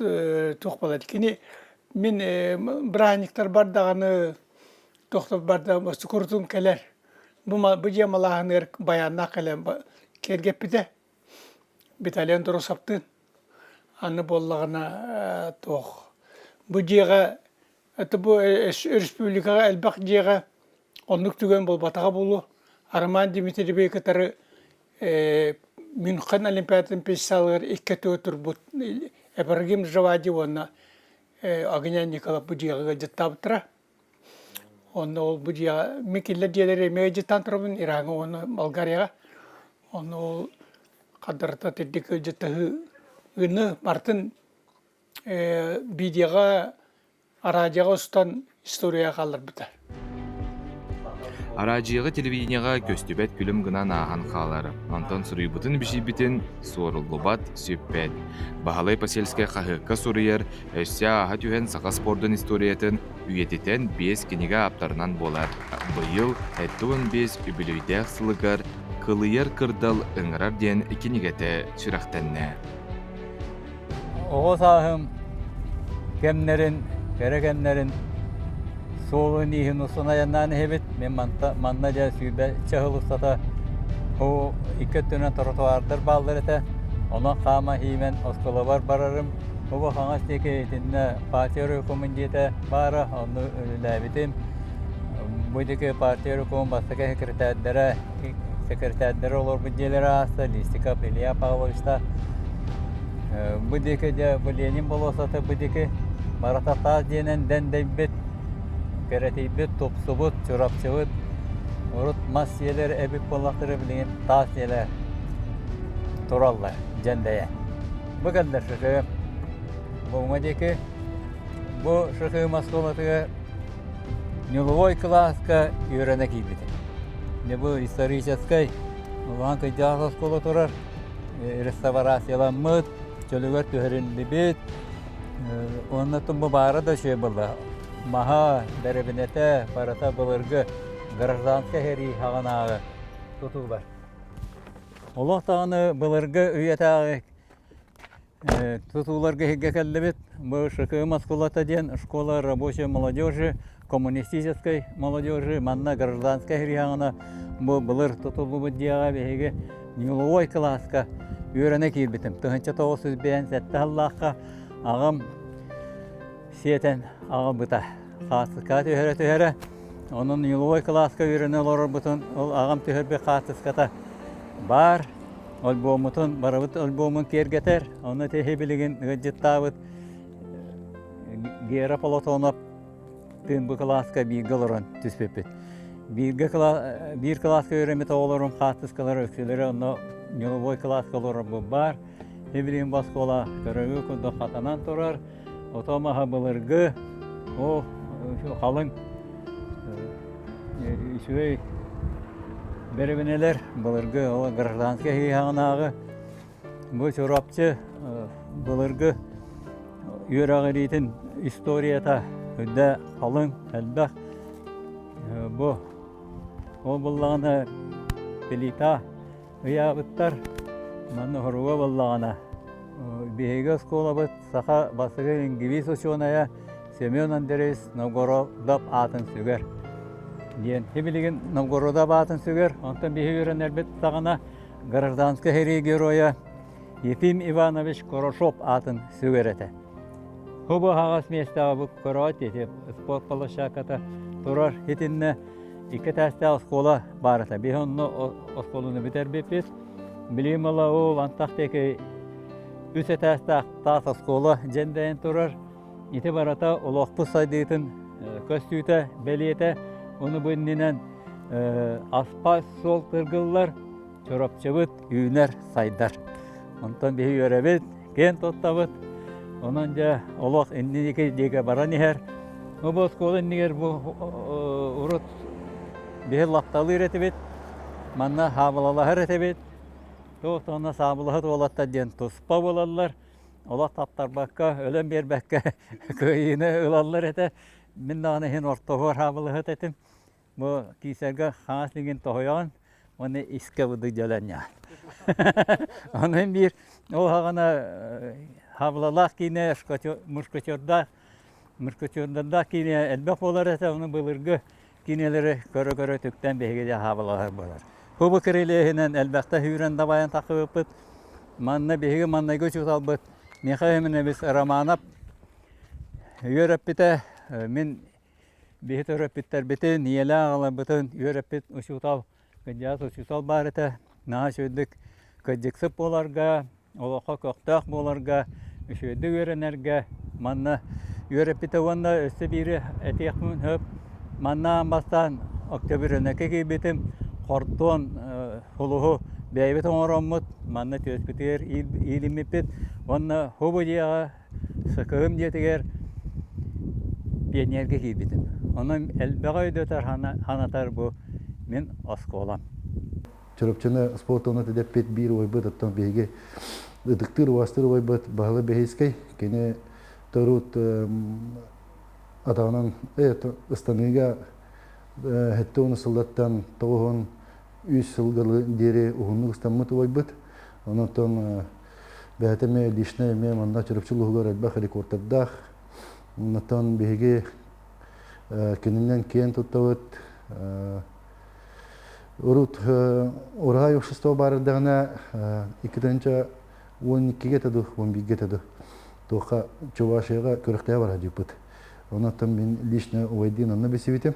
туох буолар кини мин бырааһынньыктарбар даҕаны туохтарбар да сукурутун кэлэр. Бу бу дьиэ малааһыныгар байааннаах кэлэн киэргэппитэ. Виталий Андросовтыын. Аны буоллаҕына туох бу дьиэҕэ это бу республикаҕа элбэх дьиэҕэ оннук түгэн буолбатаҕа буолуо. Роман Дмитриевиһи кытары Мюнхен Олимпиадатын пьедесталыгар икки өттүгэр турбут Ибрагим Джавади уонна Огнян Николаев бу дьиэҕэ ыалдьыттаабыттара. Онно ол бу дьиэҕэ мин кинилэр дьиэлэрэ эмиэ ыалдьыттаан турабын Ираҥҥа уонна Болгарияҕа. Онно ол хардарыта тирдик ыалдьыттаһыыны барытын видеоҕа араадьыйаҕа устан историяҕа хаалларбыта. Араадьыйаҕа телевидениеҕа көстүбэт күлүм гынан ааһан хаалар, онтон суруйбутун-бичийбитин суоруллубат, сүппэт. Баһылай Посельскай хаһыакка суруйар, өссө ааһа түһэн саха спордун историятын үйэтитэн биэс кинигэ ааптарынан буолар. Быйыл 75 үбүлүөйдээх сылыгар «Кылыйар кырдал ыҥырар» диэн кинигэтэ сүрэхтэннэ. Оҕо сааһым. кэмнэрин, кэрэ кэмнэрин суолун-ииһин устун айаннаан иһэбит. Мин манта, манна дьэ 20 чаһыл устата бу икки өттүнэн тротуардар бааллар этэ. Онон хаама иимэн оскуолабар барарым. Бу хаҥас диэки итиннэ партия райкомун дьиэтэ баара, онно үлэлээбитим. Бу диэки партия райкомун бастакы секретардара секретардара олорбут дьиэлэрэ ааста, Листиков Илья Павловичтаах. Бу диэки дьэ бу Ленин болуоссата бу диэки барыта таас дьиэнэн дэндэйбит, кэрэтийбит, тупсубут, Чурапчыбыт. Урут мас дьиэлэр эбит буоллахтара билигин таас дьиэлэр тураллар дьэндэйэ. Бу кэллэр ШШ. Бу уҥа диэки бу ШШ оскуолатыгар Ньулубой кылааска үөрэнэ киирбитим. Дьэ бу историческай улахан кырдьаҕас оскуола турар, реставрацияламмыт, чөлүгэр түһэриллибит. Уонна бу баара да үчүгэй буолла. Маһа, бэрэбинэтэ барыта былыргы гражданскай сэрии саҕанааҕы тутуулар. Олох даҕаны былыргы үйэтээҕи Тутууларга иһиргэ кэллибит. Бу ШКМ оскуолата диэн школа рабочей молодежи, коммунистической молодежи, манна гражданскай сэрии бу былыр тутуллубут дьиэҕэ биһиги ньуловой кылааска үөрэнэ киирбитим. 1957 сыллаахха аҕам сиэтэн аҕалбыта. Хаартыскаҕа түһэрэ-түһэрэ, онон ньуловой кылааска үөрэнэ олорорбутун ол аҕам түһэрбит хаартыската баар. Альбоммутун, барыбыт альбомун киэргэтэр. Онно тиһи билигин ыалдьыттаабыт Гера Платонов тыын бу кылааска бииргэ олорон түспүппүт. Бииргэ биир кылааска үөрэммит оҕолорум хаартыскалара үксүлэрэ онно ньулубой кылааска олорорбут баар. Билигин бу оскуола көрөгү курдук хатанан турар. Ото маһа былыргы, ол халыҥ үчүгэй бэрэбинэлэр былыргы ол гражданскай сыһыаҕынааҕы бу Чурапчы былыргы үөрэҕириитин историята үрдэ халыҥ элбэх бу ол буллаҕына плита ыйаабыттар. Манна хоруга буоллаҕына, биһиги оскуолабыт саха бастакы лингвист учуонайа Семен Андреевич Новгородов аатын сүгэр диэн. Билигин Новгородов аатын сүгэр, онтон биһиги үөрэнэрбит саҕана гражданскай сэрии геройа Ефим Иванович Хорошов аатын сүгэр этэ. Бу аһаҕас миэстэҕэ бу көрөөт ити спорт площадката турар итиннэ икки этээстээх оскуола баар этэ. Биһи онно оскуоланы бүтэрбиппит. Билигин буолла ол антах диэки үс этээстээх таас оскуола дьэндэйэн турар. Ити барыта олохпут сайдыытын көстүүтэ, бэлиэтэ. Ону бу иннинэн аспаал суол тыргыллар, Чурапчыбыт үүнэр, сайдар. Онтон биһи үөрэбит, киэн туттабыт. Онон дьэ олох инники диэки баран иһэр. Бу оскуола иннигэр бу урут биһи лапталыыр этибит, манна хаабылалаһар этибит. Туох да онно саабылаһыт уолаттар диэн туспа буолаллар. Олох таптарбакка, өлөн биэрбэккэ кыайыыны ылаллар этэ. Мин даҕаны иһин ортоһуор хаабылаһыт этим. Бу киисэргэ хаҥас илиигин тоһуйаҕын уонна искэ быдык дьөлөн Онон биир ол саҕана хаблалаах киинэ мушкетердаах мушкетердардаах киинэ элбэх буолар этэ, ону былыргы киинэлэри көрө-көрө түктэн биһиги дьэ хаабылаһар буолар. Бу кирилиэһинэн элбэхтэ сүүрэн дабайан тахсыбыппыт. Манна биһиги маннайгы учууталбыт Михаил Семенович Романов үөрэппитэ. Мин Биһи төрөппүттэрбитин, ийэлээх аҕаларбытын үөрэппит учуутал, кырдьаҕас учуутал баар этэ. Наһаа үчүгэйдик кырдьыксыт буоларга, олоххо көхтөөх буоларга, үчүгэйдик үөрэнэргэ манна үөрэппитэ уонна өссө биири этиэхпин сөп. Манна аан бастаан октябренокка киирбитим, хордуон сулуһу бэйэбит оҥороммут, манна түөспүтүгэр иилиммиппит уонна хубу дьиэҕэ Сыкыһым дьиэтигэр пионерга киирбитим. Онон элбэҕи өйдөтөр санатар бу мин оскуолам. Чурапчыны спорт уонна тэдэппит биир убайбыт, оттон биһиги ытыктыыр убастыыр убайбыт Баһылай Бэһиискэй. Кини төрүт атаҕынан ыстаныыга 70 сыллартан 93 сылга диэри уһуннук ыстаммыт убайбыт. Онон бэйэтэ эмиэ личнэй эмиэ манна Чурапчы улууһугар элбэх рекордтардаах. Онтон биһиги кининэн киэн туттабыт. Урут Ураһай общество баар эрдэҕинэ 2012-гэ этэ дуу, 11-гэ этэ дуу, туохха Чувашияҕа күрэхтэһэ бара сылдьыбыппыт. Онон мин лично убайдыын онно билсибитим.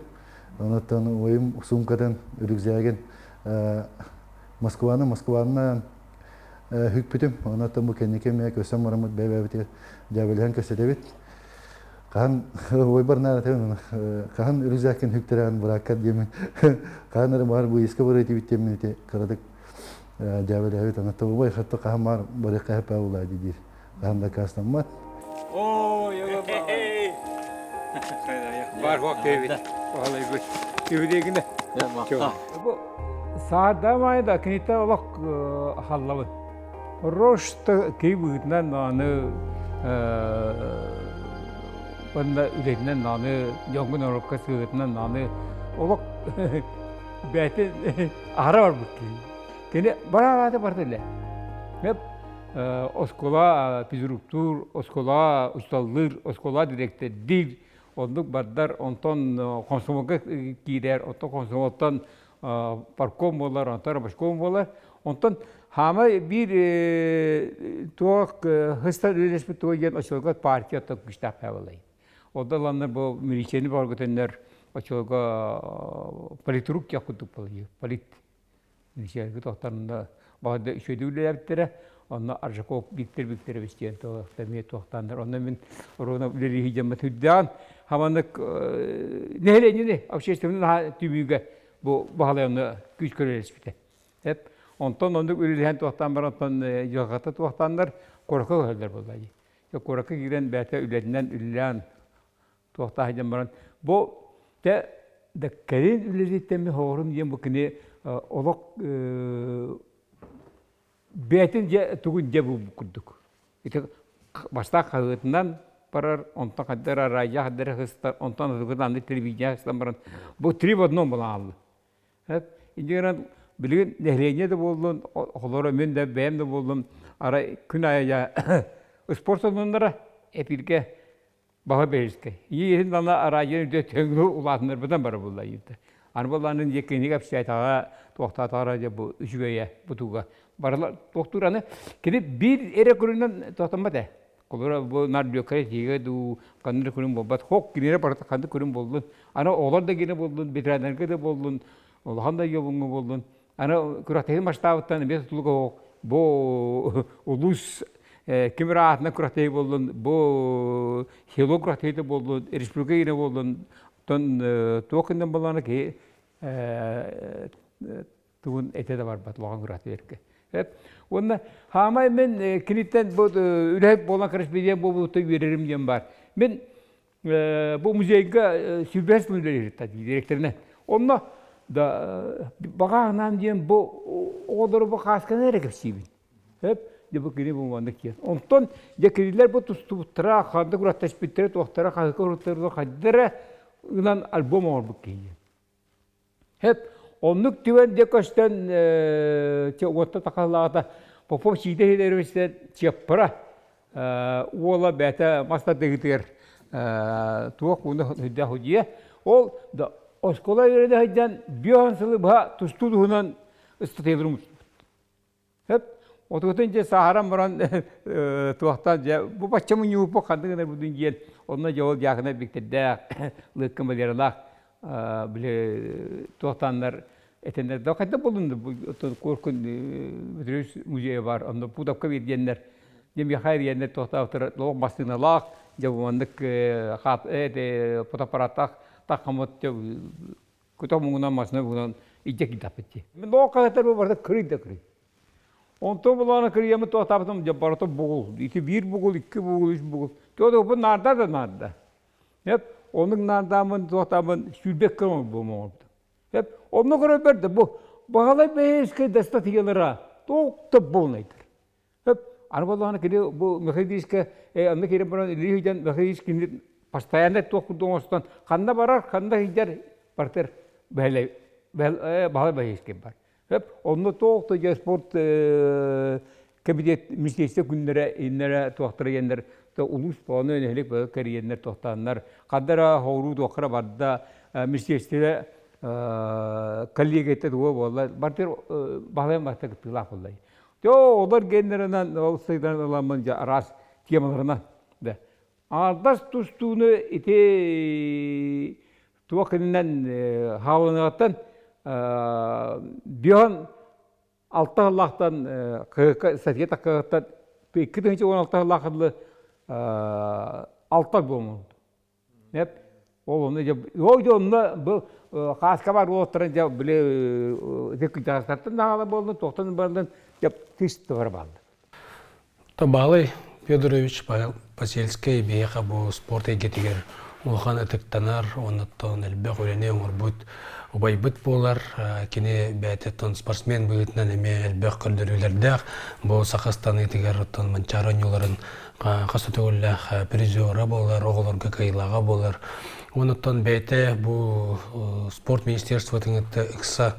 Онон убайым суумкатын, рюкзагын Москваны Москванан хүкпүтүм. Онон бу кэнники эмиэ көрсөн бараммыт бэйэ-бэйэбитигэр дьээбэлэһэн кэпсэтэбит. Хаһан ойбор наада этебин хаһан рюкзаккын хүктэрээн бырааккар диэмин хаһан эрэ баар быйыска барыа этибит диэммин ити кыратык дьээбэлэһэбит. Онон убай хатта хаһан баар барыахха хэппээ булаа диир. Хаһан дакаастаммат. Бар хуак дебит. Оһалайбыт. Үбүдегине. Бу саада да кините олох халлабыт. Рошта кей быытынан аны онна үлэтинэн аны дьоҥҥун орокко сыһытынан аны олох бэйэтин аһара барбыт киһи. Кини бараата барда илэ. Оскуола физруктуур, оскуола учууталлыыр, оскуола дириэктэрдиир, оннук бардар, онтон комсомолга киирэр, оттон комсомолтон парком буолар, онтон рабочком буолар. Онтон хаамай биир туох хыстан үлэлэспит туга диэн очолго партия оттон күүстээх буолай. Онтон ыланнар бу милицияны бөҕөргөтөннөр очолго политрук диэх курдук буолай, полит Милицияларга тохтонно баҕарда үчүгэйдик үлэлээбиттэрэ. Онно Аржаков Виктор Викторович диэн эмиэ туохтааннар. Онно мин оруона үлэлии дьаммыт үрдээн хаманнык нэһилиэнньэни общественный түмүүгэ бу баһылай онно күүс көрөлөспүтэ. Эп онтон оннук үлэлэһэн туохтаан баран онтон дьылҕата туохтааннар куоракка көһөллөр буолла дии. Куоракка киирэн бэйэтэ үлэтинэн үлэлээн туохтаах диэн баран бу те да кэлин үлэлииттэн мин хоҕорум диэн бу кини олох бэйэтин дьэ тугун дьэ булбут курдук ити бастаах хаһыатынан барар онтон хайдах араадьа хайдах сыстар онтон атыгын аны телевидение сыстан баран бу три в одном буолан хаалла инньэ гынан билигин нэһилиэнньэ да буоллун оҕолоро мин да бэйэм да буоллун арай күн аайы спорт сонуннара эпиргэ Баһа бэһискэ. Иһин ана араайын үрдэ төҥү улаатыннарбытан бара булла иитэ. Аны буоллаанын дьэ кинигэ кэпсээтаҕа туохтаатаҕара дьэ бу үчүгэйэ бутуга. Барыла туохтуур аны кини биир эрэ көрүнэн туохтаммат ээ. Холобура бу нар лүөккэ тиигэ дуу ханнык да көрүҥ буолбат. Хок кинилэр барыта ханнык көрүҥ буоллун. Аны оҕолор да гиэнэ буоллун, ветераннарга да буоллун, улахан да йобуҥҥа буоллун. Аны күрэхтэһии масштабыттан эмиэ тутулуга суох бу улуус ким эрэ аатынан күрэхтэһии буоллун, бу село күрэхтэһиитэ буоллун, республика иһинэ буоллун, оттон туох гынан буоллаҕына киһи тугун этэ да барбат улахан күрэхтэһиилэргэ. Уонна хаамай мин киниттэн бу үлэһит буолан корреспондент буолбутуттан үөрэрим диэн баар. Мин бу музейга сүүрбэһис сыл үлэлиир директорынан. Онно да баҕа диэн бу оҕолору бу хаасканы эрэ кэпсиибин. Хөп, дьэ бу кини бу маннык диэн. Онтон дьэ кинилэр бу тустубуттара, ханнык ураттэспиттэрэ, туохтара, хаһыка уруттара хайдара ынан альбом оҥорбут киһи. Хэп, оннук түгэн дьэ көстөн уотта тахалаата Попов Сиидэ Сидоровичтан Чыаппара уола бэйэтэ мас тардыһыытыгар туох ууну сылдьа сылдьыа. Ол да оскуола үөрэнэ сылдьан биэс сылы быһа тустуу туһунан ыстатыйаларын муспут. Сөп. Отугутун дьэ сааһыран баран туохтан дьэ бу бачча мунньубуппут ханнык гынар будун диэн онно дьэ ол дьаакына Виктордаах Лыыкка Валералаах били туохтааннар этэннэр да хайда буоллун Куоркун Петрович музейа бар онно Пудовка биэрдиэннэр дьэ миэхэ эрийэннэр туохтаахтар олох массыыналаах дьэ маннык фотоаппараттаах таххаммыт Көтөх муҥунан массыына булан илдьэ киирдэхпит дии. Мин тоҕо хаһыаттар бу барыта кырый да кырый. Онтон булаана кырыйаммыт туохтаабытым дьэ барыта бугул. Ити биир бугул, икки бугул, үс бугул. Туох наарда да наарда. Эп оннук наардааммын туохтааммын сүүрбэккэ оҥорбум оҥорбутум. Эп онно көрөбөр да бу Баһылай Бэйэскэй да статьялара туох да буолнайдар. Хөп, аны буоллаҕына кини бу Михаил Ильичкэ онно киирэн баран Ильич ыйдан Михаил Ильич кинини постоянно туох курдук оҥостон ханна барар, ханна сылдьар партер бэһэлэй Баһылай Баһылайскай бар. Хөп, онно туох да дьэ спорт Кэмитиэт министиэристибэ күннэрэ иннэрэ туохтара диэннэр улуус бөҕөнү нэһилиэк бөҕө кэрийэннэр туохтааннар ханна эрэ хооруу туоххара барда министиэристибэ коллегията туга буолла бартыр баһылайым барыта кыттыылаах буолла дьэ олор геннерынан ол сыйдан ыламмын дьэ араас темаларынан да аҥардас тустууну ити туох иннинэн хаалыныгаттан бион алта сыллаахтан статья таккыттан 2016 сыллаахха дылы алта буолмут. Нет, ол онно дьэ ол дьэ онно бу хааска бар уолаттарын дьэ били ити кырдьаҕастартан даҕаны буоллун, туохтан буоллун дьэ тыс тывара бааллар. Баалай Федорович Посельскай биһиэхэ бу спорт эйгэтигэр улахан ытыктанар, оннуттан элбэх үлэни оҥорбут убайбыт буолар. Кини бэйэтэ спортсмен быһыытынан эмиэ элбэх көрдөрүүлэрдээх. Бу саха ыстаныытыгар оттон Манчаары оонньууларын хас да төгүллээх призера буолар, оҕолорго кыайыылааҕа буолар. Онуттан бэйэтэ бу спорт министерствотын кытта ыкса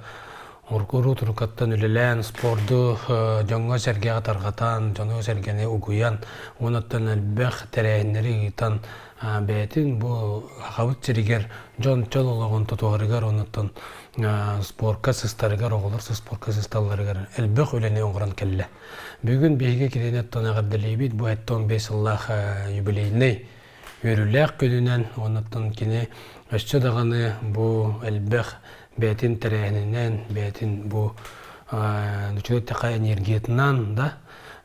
Урукку турукаттан үлэлээн, спорду дьоҥҥо-сэргэҕэ тарҕатан, дьону-сэргэни угуйан, уонуттан элбэх тэрээһиннэри ыытан, бэйэтин бу Сахабыт сиригэр дьон чөл олоҕун тутуһарыгар, онуттан спорка сыстарыгар, оҕолор спорка сысталларыгар элбэх үлэни оҥорон кэллэ. Бүгүн биһиги кинини оттон эҕэрдэлиибит бу 75 сыллаах юбилейнай үөрүүлээх күнүнэн, онуттан кини өссө даҕаны бу элбэх бэйэтин тэрээһининэн, бэйэтин бу үчүгэй эттэххэ энергиятынан да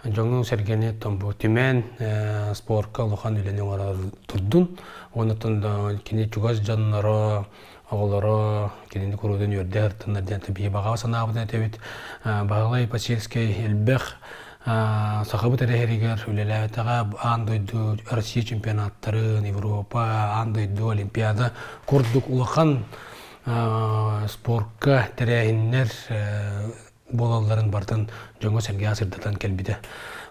дьону-сэргэни бу түмэн спорка улахан үлэни оҥорор турдун. Онуттан да кини чугас дьонноро, оҕолоро кинини куруутун үөрдэ сырыттыннар диэн биһи баҕа санаабытын этэбит. Баһылай Посельскай элбэх Сахабыт эрэһэригэр үлэлээбэтэҕэ аан дойду Россия чемпионаттарын, Европа, аан дойду Олимпиада курдук улахан спорка тэрээһиннэр буолалларын барытын дьоҥҥо-сэргэҕэ сырдатан кэлбитэ.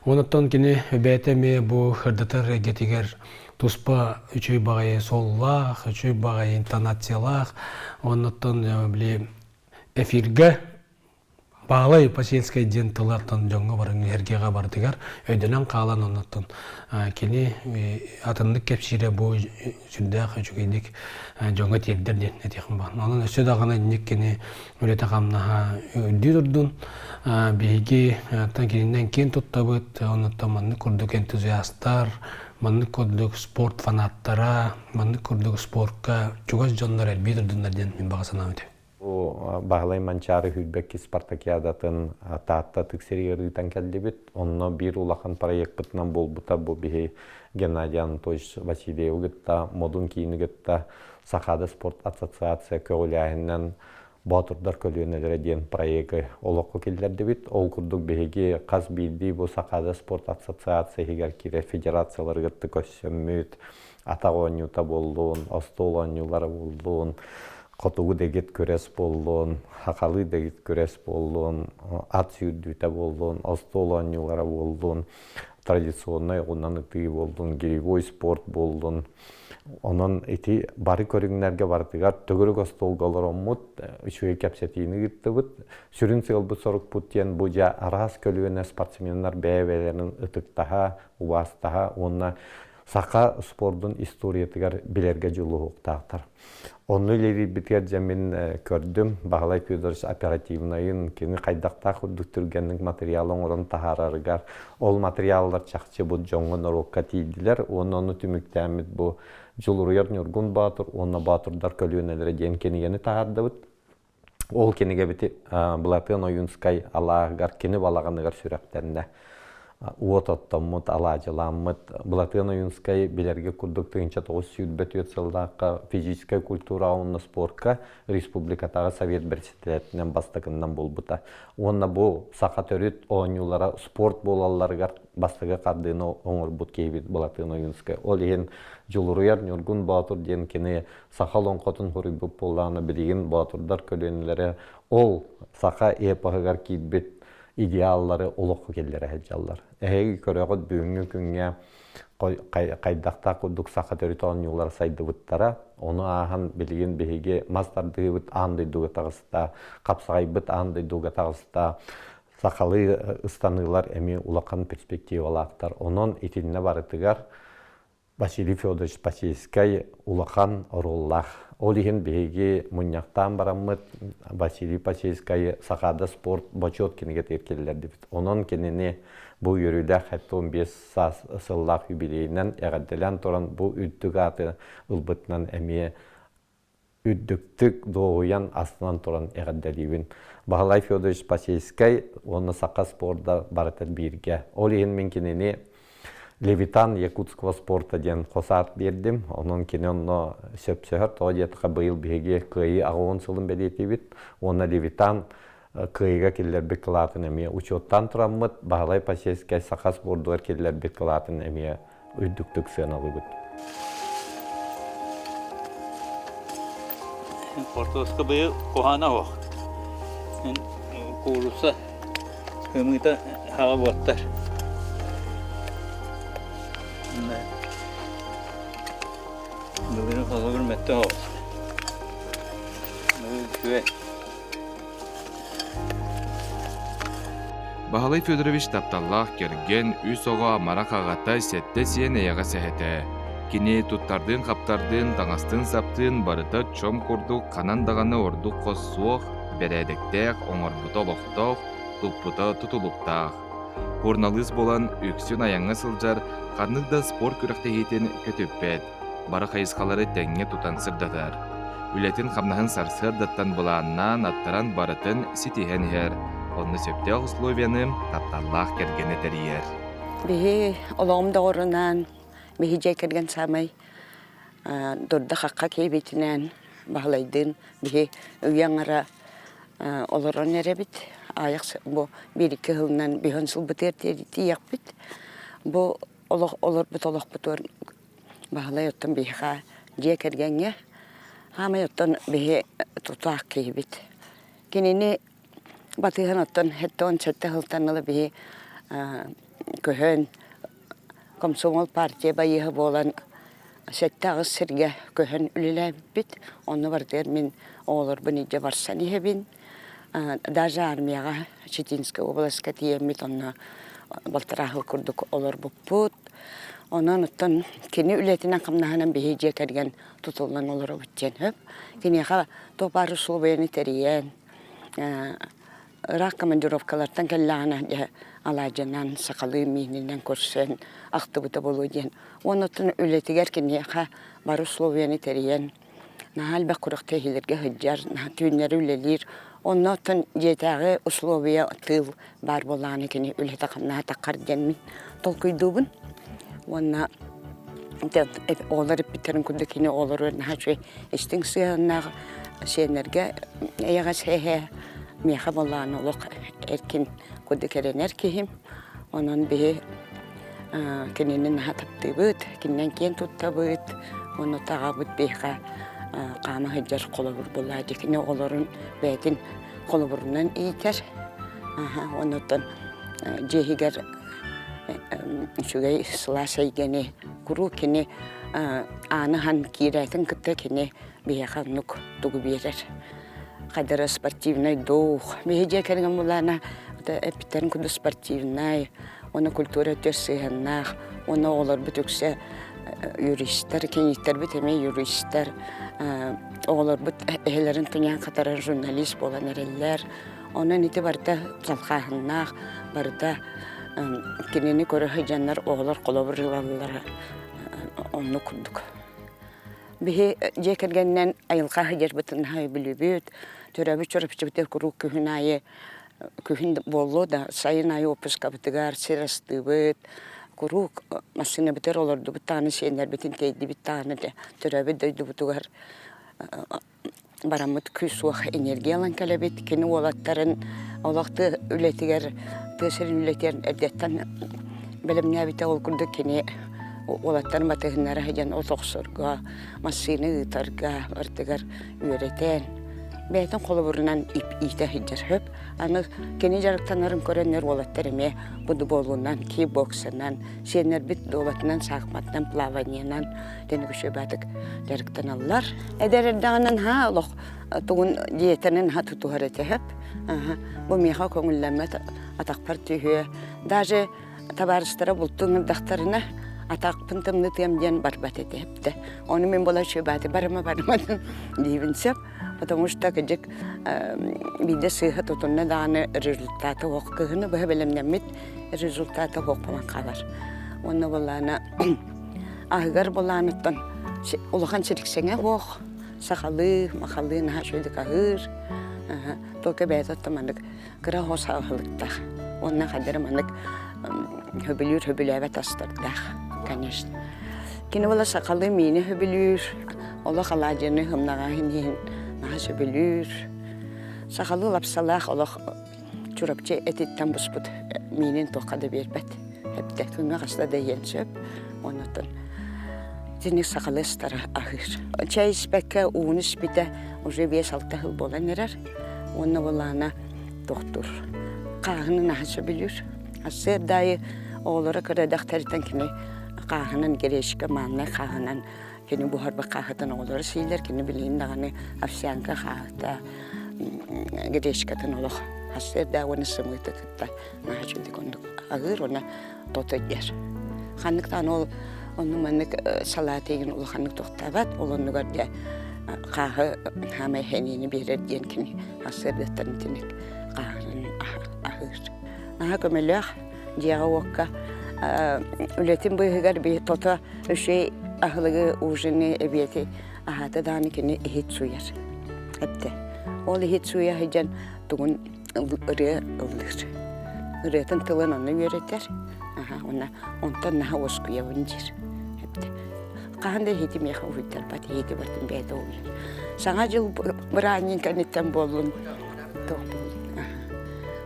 Онуттан кини бэйэтэ эмиэ бу сырдатар эйгэтигэр туспа үчүгэй баҕайы суоллаах, үчүгэй баҕайы интонациялаах, оннуттан били эфиргэ Баалай Посельскай диэн тылартан дьоҥҥо барыҥ эргэҕэ барытыгар өйдөнөн хаалан оннуттан кини атыннык кэпсиирэ бу сүрдээх үчүгэйдик дьоҥҥо тиэрдэр диэн этиэхим баар. Онон өссө даҕаны инник кини үлэтэ-хамнаһа үрдүү турдун. Биһиги кининэн киэн туттабыт, оннуттан маннык курдук энтузиастар, маннык курдук спорт фанаттара, маннык курдук спортка чугас дьоннор элбии турдуннар диэн мин баҕа санаам этэ. Бу Баһылай Манчаары Хүрбэкки спартакиадатын Таатта ытык сиригэр ыытан кэллибит. Онно биир улахан проекпытынан буолбута бу биһи Геннадий Анатольевич Васильевы кытта, Модун киини кытта Сахаада спорт ассоциация көҕүлээһининэн Боотурдар көлүөнэлэрэ диэн проегы олоххо киллэрдибит. Ол курдук биһиги хас биирдии бу Сахаада спорт ассоциация иһигэр киирэр федерациялары кытта көрсөммүт, атах оонньуута буоллун, остуол оонньуулара буоллун, хотугу дэгит күрэс буоллун, сахалыы дэгит күрэс буоллун, ат сүүрдүүтэ буоллун, остуол оонньуулара буоллун, традиционнай оҕунан ытыы буоллун, гиревой спорт буоллун. Онон ити бары көрүҥнэргэ барытыгар төгүрүк остуолга олороммут, үчүгэй кэпсэтиини ыыттыбыт. Сүрүн сыалбыт-сорукпут диэн бу дьэ араас көлүөнэ спортсменнар бэйэ-бэйэлэрин ытыктаһа, убаастаһа уонна саха спордун историятыгар билэргэ дьулуһуохтаахтар. Онно үлэлиирбитигэр дьэ мин көрдүм, Баһылай Федорович оперативнайын, кини хайдахтаах курдук түргэнник материал оҥорон таһаарарыгар, ол материаллар чахчы бу дьоҥҥо норуокка тиийдилэр уонна ону түмүктээммит бу Дьулуруйар Ньургун Боотур уонна Боотурдар көлүөнэлэрэ диэн кинигэни таһаардыбыт. Ол кинигэбити Былатыан Ойуунскай алааһыгар кини балаҕаныгар сүрэхтэннэ. Уот оттоммут, алаадьыламмыт. Былатыан Ойуунскай билэргэ курдук 1924 сыллаахха физическэй культураҕа уонна спорка республикатааҕы совет председателинэн бастакыннан буолбута. Уонна бу саха төрүт оонньуулара спорт буолалларыгар бастакы хардыыны оҥорбут киһибит Былатыан Ойуунскай. Ол иһин Дьулуруйар Ньургун Боотур диэн кини саха олоҥхотун суруйбут буоллаҕына, билигин боотурдар көлүөнэлэрэ ол саха эпоһыгар киирбит идеаллары олоххо киллэрэ сылдьаллар. Эһиги көрөҕүт бүгүҥҥү күҥҥэ хайдахтаах курдук саха төрүт оонньуулара сайдыбыттара. Ону ааһан билигин биһиги мас тардыһыыбыт аан дойдуга таҕыста, хапсаҕайбыт аан дойдуга таҕыста. Сахалыы ыстаныылар эмиэ улахан перспективалаахтар. Онон итиннэ барытыгар Василий Федорович Посельскай улахан оруоллаах. Ол иһин биһиги мунньахтаан бараммыт Василий Посельскайы Сахаада спорт бочуот кинигэтигэр киллэрдибит. Онон кинини бу үөрүүлээх 75 саас сыллаах юбилейинэн эҕэрдэлээн туран бу үрдүк ааты ылбытынан эмиэ үрдүктүк дуоһуйан астынан туран эҕэрдэлиибин. Баһылай Федорович Посельскай уонна саха спорда барыта бииргэ. Ол иһин мин кинини Левитан якутского спорта диэн хос аат биэрдим. Онон кини онно сөпсөһөр. Тоҕо диэтэххэ быйыл биһиги Кыайыы аҕа сылын бэлиэтиибит. Уонна Левитан кыайыыга киллэрбит кылаатын эмиэ учуоттаан тураммыт, Баһылай Посельскай саха спордугар киллэрбит кылаатын эмиэ үрдүктүк сыаналыыбыт. Хортуоска быйыл куһаана суох. Куурусса ымыыта хаҕа буоттар. Бүгүн холобур мөттө оҕус. Бүгүн үчүгэй. Баһылай Федорович тапталлаах кэргэн, үс оҕо амарах аҕата, сэттэ сиэн эйэҕэс эһэтэ. Кини туттардыын-хаптардыын, таҥастыын-саптыын барыта чом курдук ханан даҕаны ордук хос суох, бэрээдэктээх, оҥорбута олохтоох, туппута тутулуктаах. Суруналыыс буолан үксүн айаҥҥа сылдьар, ханнык да спорт күрэхтэһиитин көтүппэт. бары хайысхалары тэҥҥэ тутан сырдатар. Үлэтин-хамнаһын сарсыардаттан былааннаан, аттаран барытын ситиһэн иһэр. Онно сөптөөх условияны тапталлаах кэргэнэ тэрийэр. Биһи олоҕум доҕорунаан, биһи дьиэ кэргэн саамай дурда-хахха киэбитинээн Баһылайдыын биһи үйэ аҥара олорон эрэбит. Аайах бу биир-икки сылынан биһон сылбытыгар тиийэхпит. Бу олох олорбут олохпутугар Баһылай оттон биһиэхэ дьиэ кэргэҥҥэ хаамай оттон биһи тутаах киһибит. Кинини батыһан оттон 77 сылтан ыла биһи көһөн комсомол партия байыаһа буолан 7-8 сиргэ көһөн үлэлээбиппит. Онно барытыгар мин оҕолорбун илдьэ барсан иһэбин. Даже армияҕа Читинскэй уобаласка тиийэммит онно балтараа сыл курдук олорбуппут. Онон оттон кини үлэтинэн-хамнаһынан биһи дьиэ кэргэн тутуллан олоробут диэн сөп. Киниэхэ туох баар усулуобуйаны тэрийэн, ыраах командировкалартан кэллэҕинэ дьэ алаадьынан, сахалыы миининэн көрсөн ахтыбыта буолуо диэн. Уонна оттон үлэтигэр киниэхэ бары условияны тэрийэн, наһаа элбэх күрэхтэһиилэргэ сылдьар, наһаа түүннэри үлэлиир. Онно оттон дьиэтээҕи условия тыыл баар буоллаҕына кини үлэтэ-хамнаһа таххар диэн мин толкуйдуубун. Уонна оҕолор эппиттэрин курдук кини оҕолоругар наһаа үчүгэй истиҥ сыһыаннаах сиэннэргэ эйэҕэс эһээ миэхэ буоллаҕына олох эркин курдук эрэнэр киһим. Онон биһи кинини наһаа таптыыбыт, кининэн киэн туттабыт, уонна таҕабыт биһиэхэ хаама сылдьар холобур буоллаа дии. Кини оҕолорун бэйэтин холобурунан иитэр. Оннуттан дьиэ иһигэр үчүгэй сылаас эйгэни куруук кини ааны аһан киирээтин кытта кини биһиэхэ оннук тугу биэрэр. Хайдара спортивнай дух. Биһи дьиэ кэргэн булаана эппиттэрин курдук спортивнай, уонна культура өттүгэр сыһыаннаах, уонна оҕолорбут үксэ юристар, кийииттэрбит эмиэ юристар, оҕолорбут эһэлэрин туйаан хатарар журналист буолан эрэллэр. Онон ити барыта салхааһыннаах, барыта кинини көрө сылдьаннар оҕолор холобур ылаллара оннук курдук. Биһи дьиэ кэргэнинэн айылҕа сылдьарбытын наһаа сөбүлүүбүт. Төрөөбүт Чурапчыбытыгар куруук күһүн аайы күһүн буолуо да сайын аайы уоппускабытыгар сир астыыбыт, куруук массыынабытыгар олордубут даҕаны сиэннэрбитин тиэйдибит даҕаны төрөөбүт дойдубутугар бараммыт күүс-уох энергия ылан кэлэбит. Кини уолаттарын олох тыа үлэтигэр, тыа сирин үлэтигэр эрдэттэн бэлэмнээбитэ. Ол курдук кини уолаттарын батыһыннара сылдьан от охсорго, массыына ыытарга барытыгар үөрэтэн, бэйэтин холобурунан иитэ сылдьар сөп. Аны кини дьарыктанарын көрөннөр уолаттар эмиэ футболунан, кикбоксанан, сиэннэрбит дуобатынан, саахыматынан, плаваниенан тэнигүшүбаатык дьарыктаналлар. Эдэр эрдэҕинэн ха олох тугун диетанын наһаа тутуһар этэ сөп. Бу миэхэ көҥүллэммэт атахпар түһүө. Даже табаарыстара бултуу ыҥырдахтарына атахпын тымнытыам диэн барбат этэ эптэ. Ону мин була үчүгэйбааты барыма барыма диибин сөп. Потому что кыдьык биирдэ сыыһа тутунна даҕаны результаты оһох кыһыны быһа бэлэмнэммит результаты оһох буолан хаалар. Уонна булаана аһыгар булааныттан улахан сириксэҥэ оһох сахалыы, махалыы наһаа үчүгэйдик аһыыр. Только бэйэтэ оттон маннык кыра оһо саалыктаах. Уонна хайдары маннык хөбүлүүр хөбүлээбэт астардаах, конечно. Кини була сахалыы миини хөбүлүүр, олох алаадьыны хымнаҕаһын иһин наһаа сөбүлүүр. Сахалыы лапсалаах олох Чурапчы этиттэн буспут миинин туохха да биэрбэт. Эптэ күҥҥэ хаста да иһиэн сөп. Оннуттан итинник сахалыы астара аһыыр. Чэй испэккэ ууну испитэ уже 5-6 сыл буолан эрэр. Уонна былаана тохтуур. Хааһыны наһаа сөбүлүүр. Сарсыарда аайы оҕолоро кыра эдэхтэриттэн кини хааһынан гречка мааннай хааһынан кини буһарбыт хааһытын оҕолоро сииллэр. Кини билигин даҕаны овсянка хааһыта гречкатын олох сарсыарда уонна сымыыты кытта наһаа үчүгэй оннук аһыыр уонна тото иһэр. Ханнык даҕаны ол оннук маннык салаат игин улаханнык тохтообот, ол оннугар дьэ хааһы хаамай хэниини биэрэр диэн кини сарсыардаттан итинник хааһын аһыыр. Наһаа көмөлөөх дьиэҕэ-уокка үлэтин быыһыгар би тото үчүгэй аһылыгы ужины эбиэти аһаата даҕаны кини иһит сууйар эттэ. Ол иһит сууйа сылдьан тугун ырыа ыллыыр. Ырыатын тылын онно үөрэтэр. Аха, уонна онтон наһаа уоскуйабын диир. Хаһан да иһити миэхэ уһуйтарбат, иһити бартын бэйэтэ уһуйар. Саҥа дьыл бырааһынньык кэнниттэн буоллун, туох буоллун.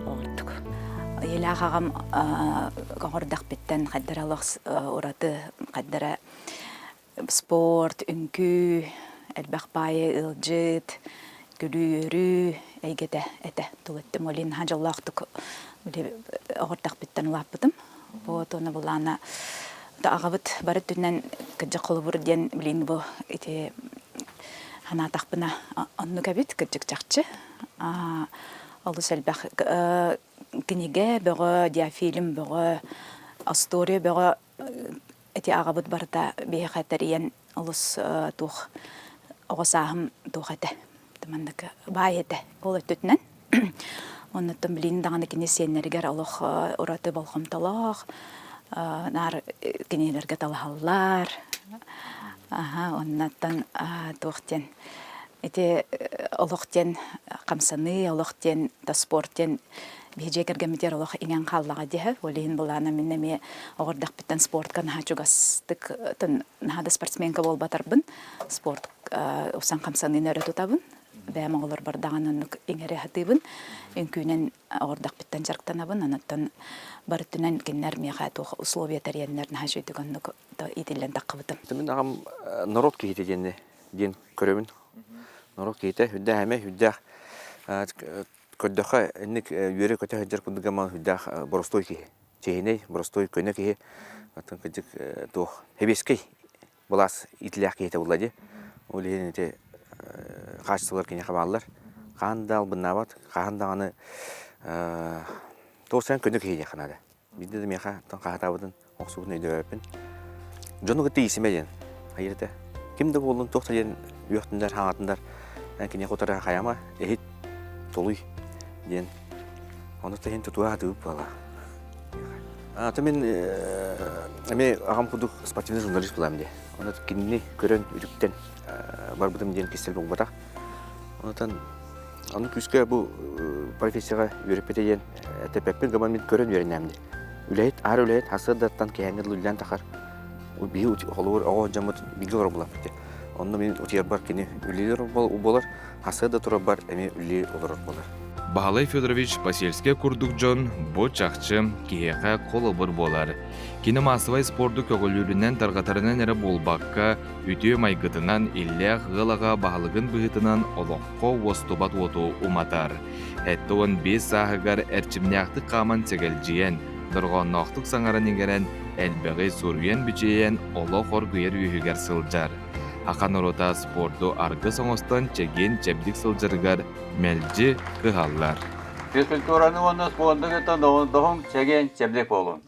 Оҕордук. Ийэлээх аҕам оҕордахпиттан хайдара олох ураты хайдара спорт, үҥкүү, элбэх баайы ыалдьыт, күлүү-үөрүү эйгэтэ этэ. Тыл эттим, ол иһин наһаа дьоллоохтук оҕордахпыттан улааппытым. Вот уонна былаана аҕабыт бары өттүнэн кырдьык холобур диэн билигин бу ити санаатахпына оннук эбит кырдьык чахчы. Олус элбэх кинигэ бөҕө, диафильм бөҕө, остуоруйа бөҕө Ити аҕабыт барыта биһиэхэ тэрийэн олус туох оҕо сааһым туох этэ маннык баай этэ ол өттүтүнэн оннуттан билигин даҕаны кини сиэннэригэр олох ураты болҕомтолоох наар кинилэргэ талаһаллар аха оннуттан туох диэн ити олох диэн хамсаныы олох диэн да спорт диэн биһи дьиэ кэргэммитигэр олох иҥэн хааллаҕа диэһэ. Ол иһин былаана мин эмиэ оҕордохпуттан спортка наһаа чугастык наһаа да спортсменка буолбатарбын спорт усан хамсаныыны өрө тутабын. Бэйэм оҕолорбор даҕаны оннук иҥэри сатыыбын. Үҥкүүнэн оҕордохпуттан дьарыктанабын. Онуттан бары өттүнэн кинилэр миэхэ туох условия тэрийэннэр наһаа үчүгэйдик оннук иитиллэн таххыбытым. Мин аҕам норуот киһитэ диэн диэн көрөбүн. Норуот киһитэ үрдээх эмэ үрдээх Көрдөххө, инник үөрэ-көтө сылдьар курдук гымман сүрдээх боростуой киһи. Чиэһинэй, боростуой көнө киһи. Оттон кырдьык туох сэбиэскэй былаас иитилээх киһитэ буолла дии. Ол иһин ити хаачыстыбалар киниэхэ бааллар. Хаһан да албыннаабат, хаһан даҕаны туох саҥа көнө киһи диэххэ наада. Биирдэ да миэхэ оттон хаһаатаабытын, охсубутун өйдөөбөппүн. Дьону кытта иисимэ диэн хайыр этэ. Ким да буоллун, туох да диэн үөхтүннэр, хаҥатыннар, эн киниэхэ утары хайама, иһит, толуй диэн. Ону да иһин тутуһа сатыыбыт буолла. Ата мин эмиэ аҕам курдук спортивный журналист буолаам дии. Ону кинини көрөн, үтүктэн барбытым диэн кистэл буолбатах. Онтон Аны күүскэ бу профессияҕа үөрэппитэ диэн этэппэппин гынан мин көрөн үөрэнээм дии. Үлэһит, аара үлэһит сарсыардаттан киэһээҥҥи дылы үлэлээн тахар. Биһи холобур оҕо дьоммут бииргэ олорор буоллахпыт дии. Онно мин утуйарбар кини үлэлиир буолар, сарсыарда турарбар эмиэ үлэлии олорор буолар. Баһылай Федорович Посельскай курдук дьон бу чахчы киһиэхэ холобур буолар. Кини маассабай спорду көҕүлүүрүнэн тарҕатарынан эрэ буолбакка, үтүө майгытынан иллээх ыал аҕа баһылыгын быһыытынан олоххо уостубат уоту уматар. 75 сааһыгар эрчимнээхтик хааман сэгэлдьийэн, дорҕоонноохтук саҥаран-иҥэрэн, элбэҕи суруйан-бичийэн олох оргуйар үөһүгэр сылдьар. Аха норуота спорду аргыс оҥостон чэгиэн-чэбдик сылдьарыгар мэлдьи кыһаллар. Физкультураны уонна спорду кытта доҕордоһуҥ, чэгиэн-чэбдик буолуҥ!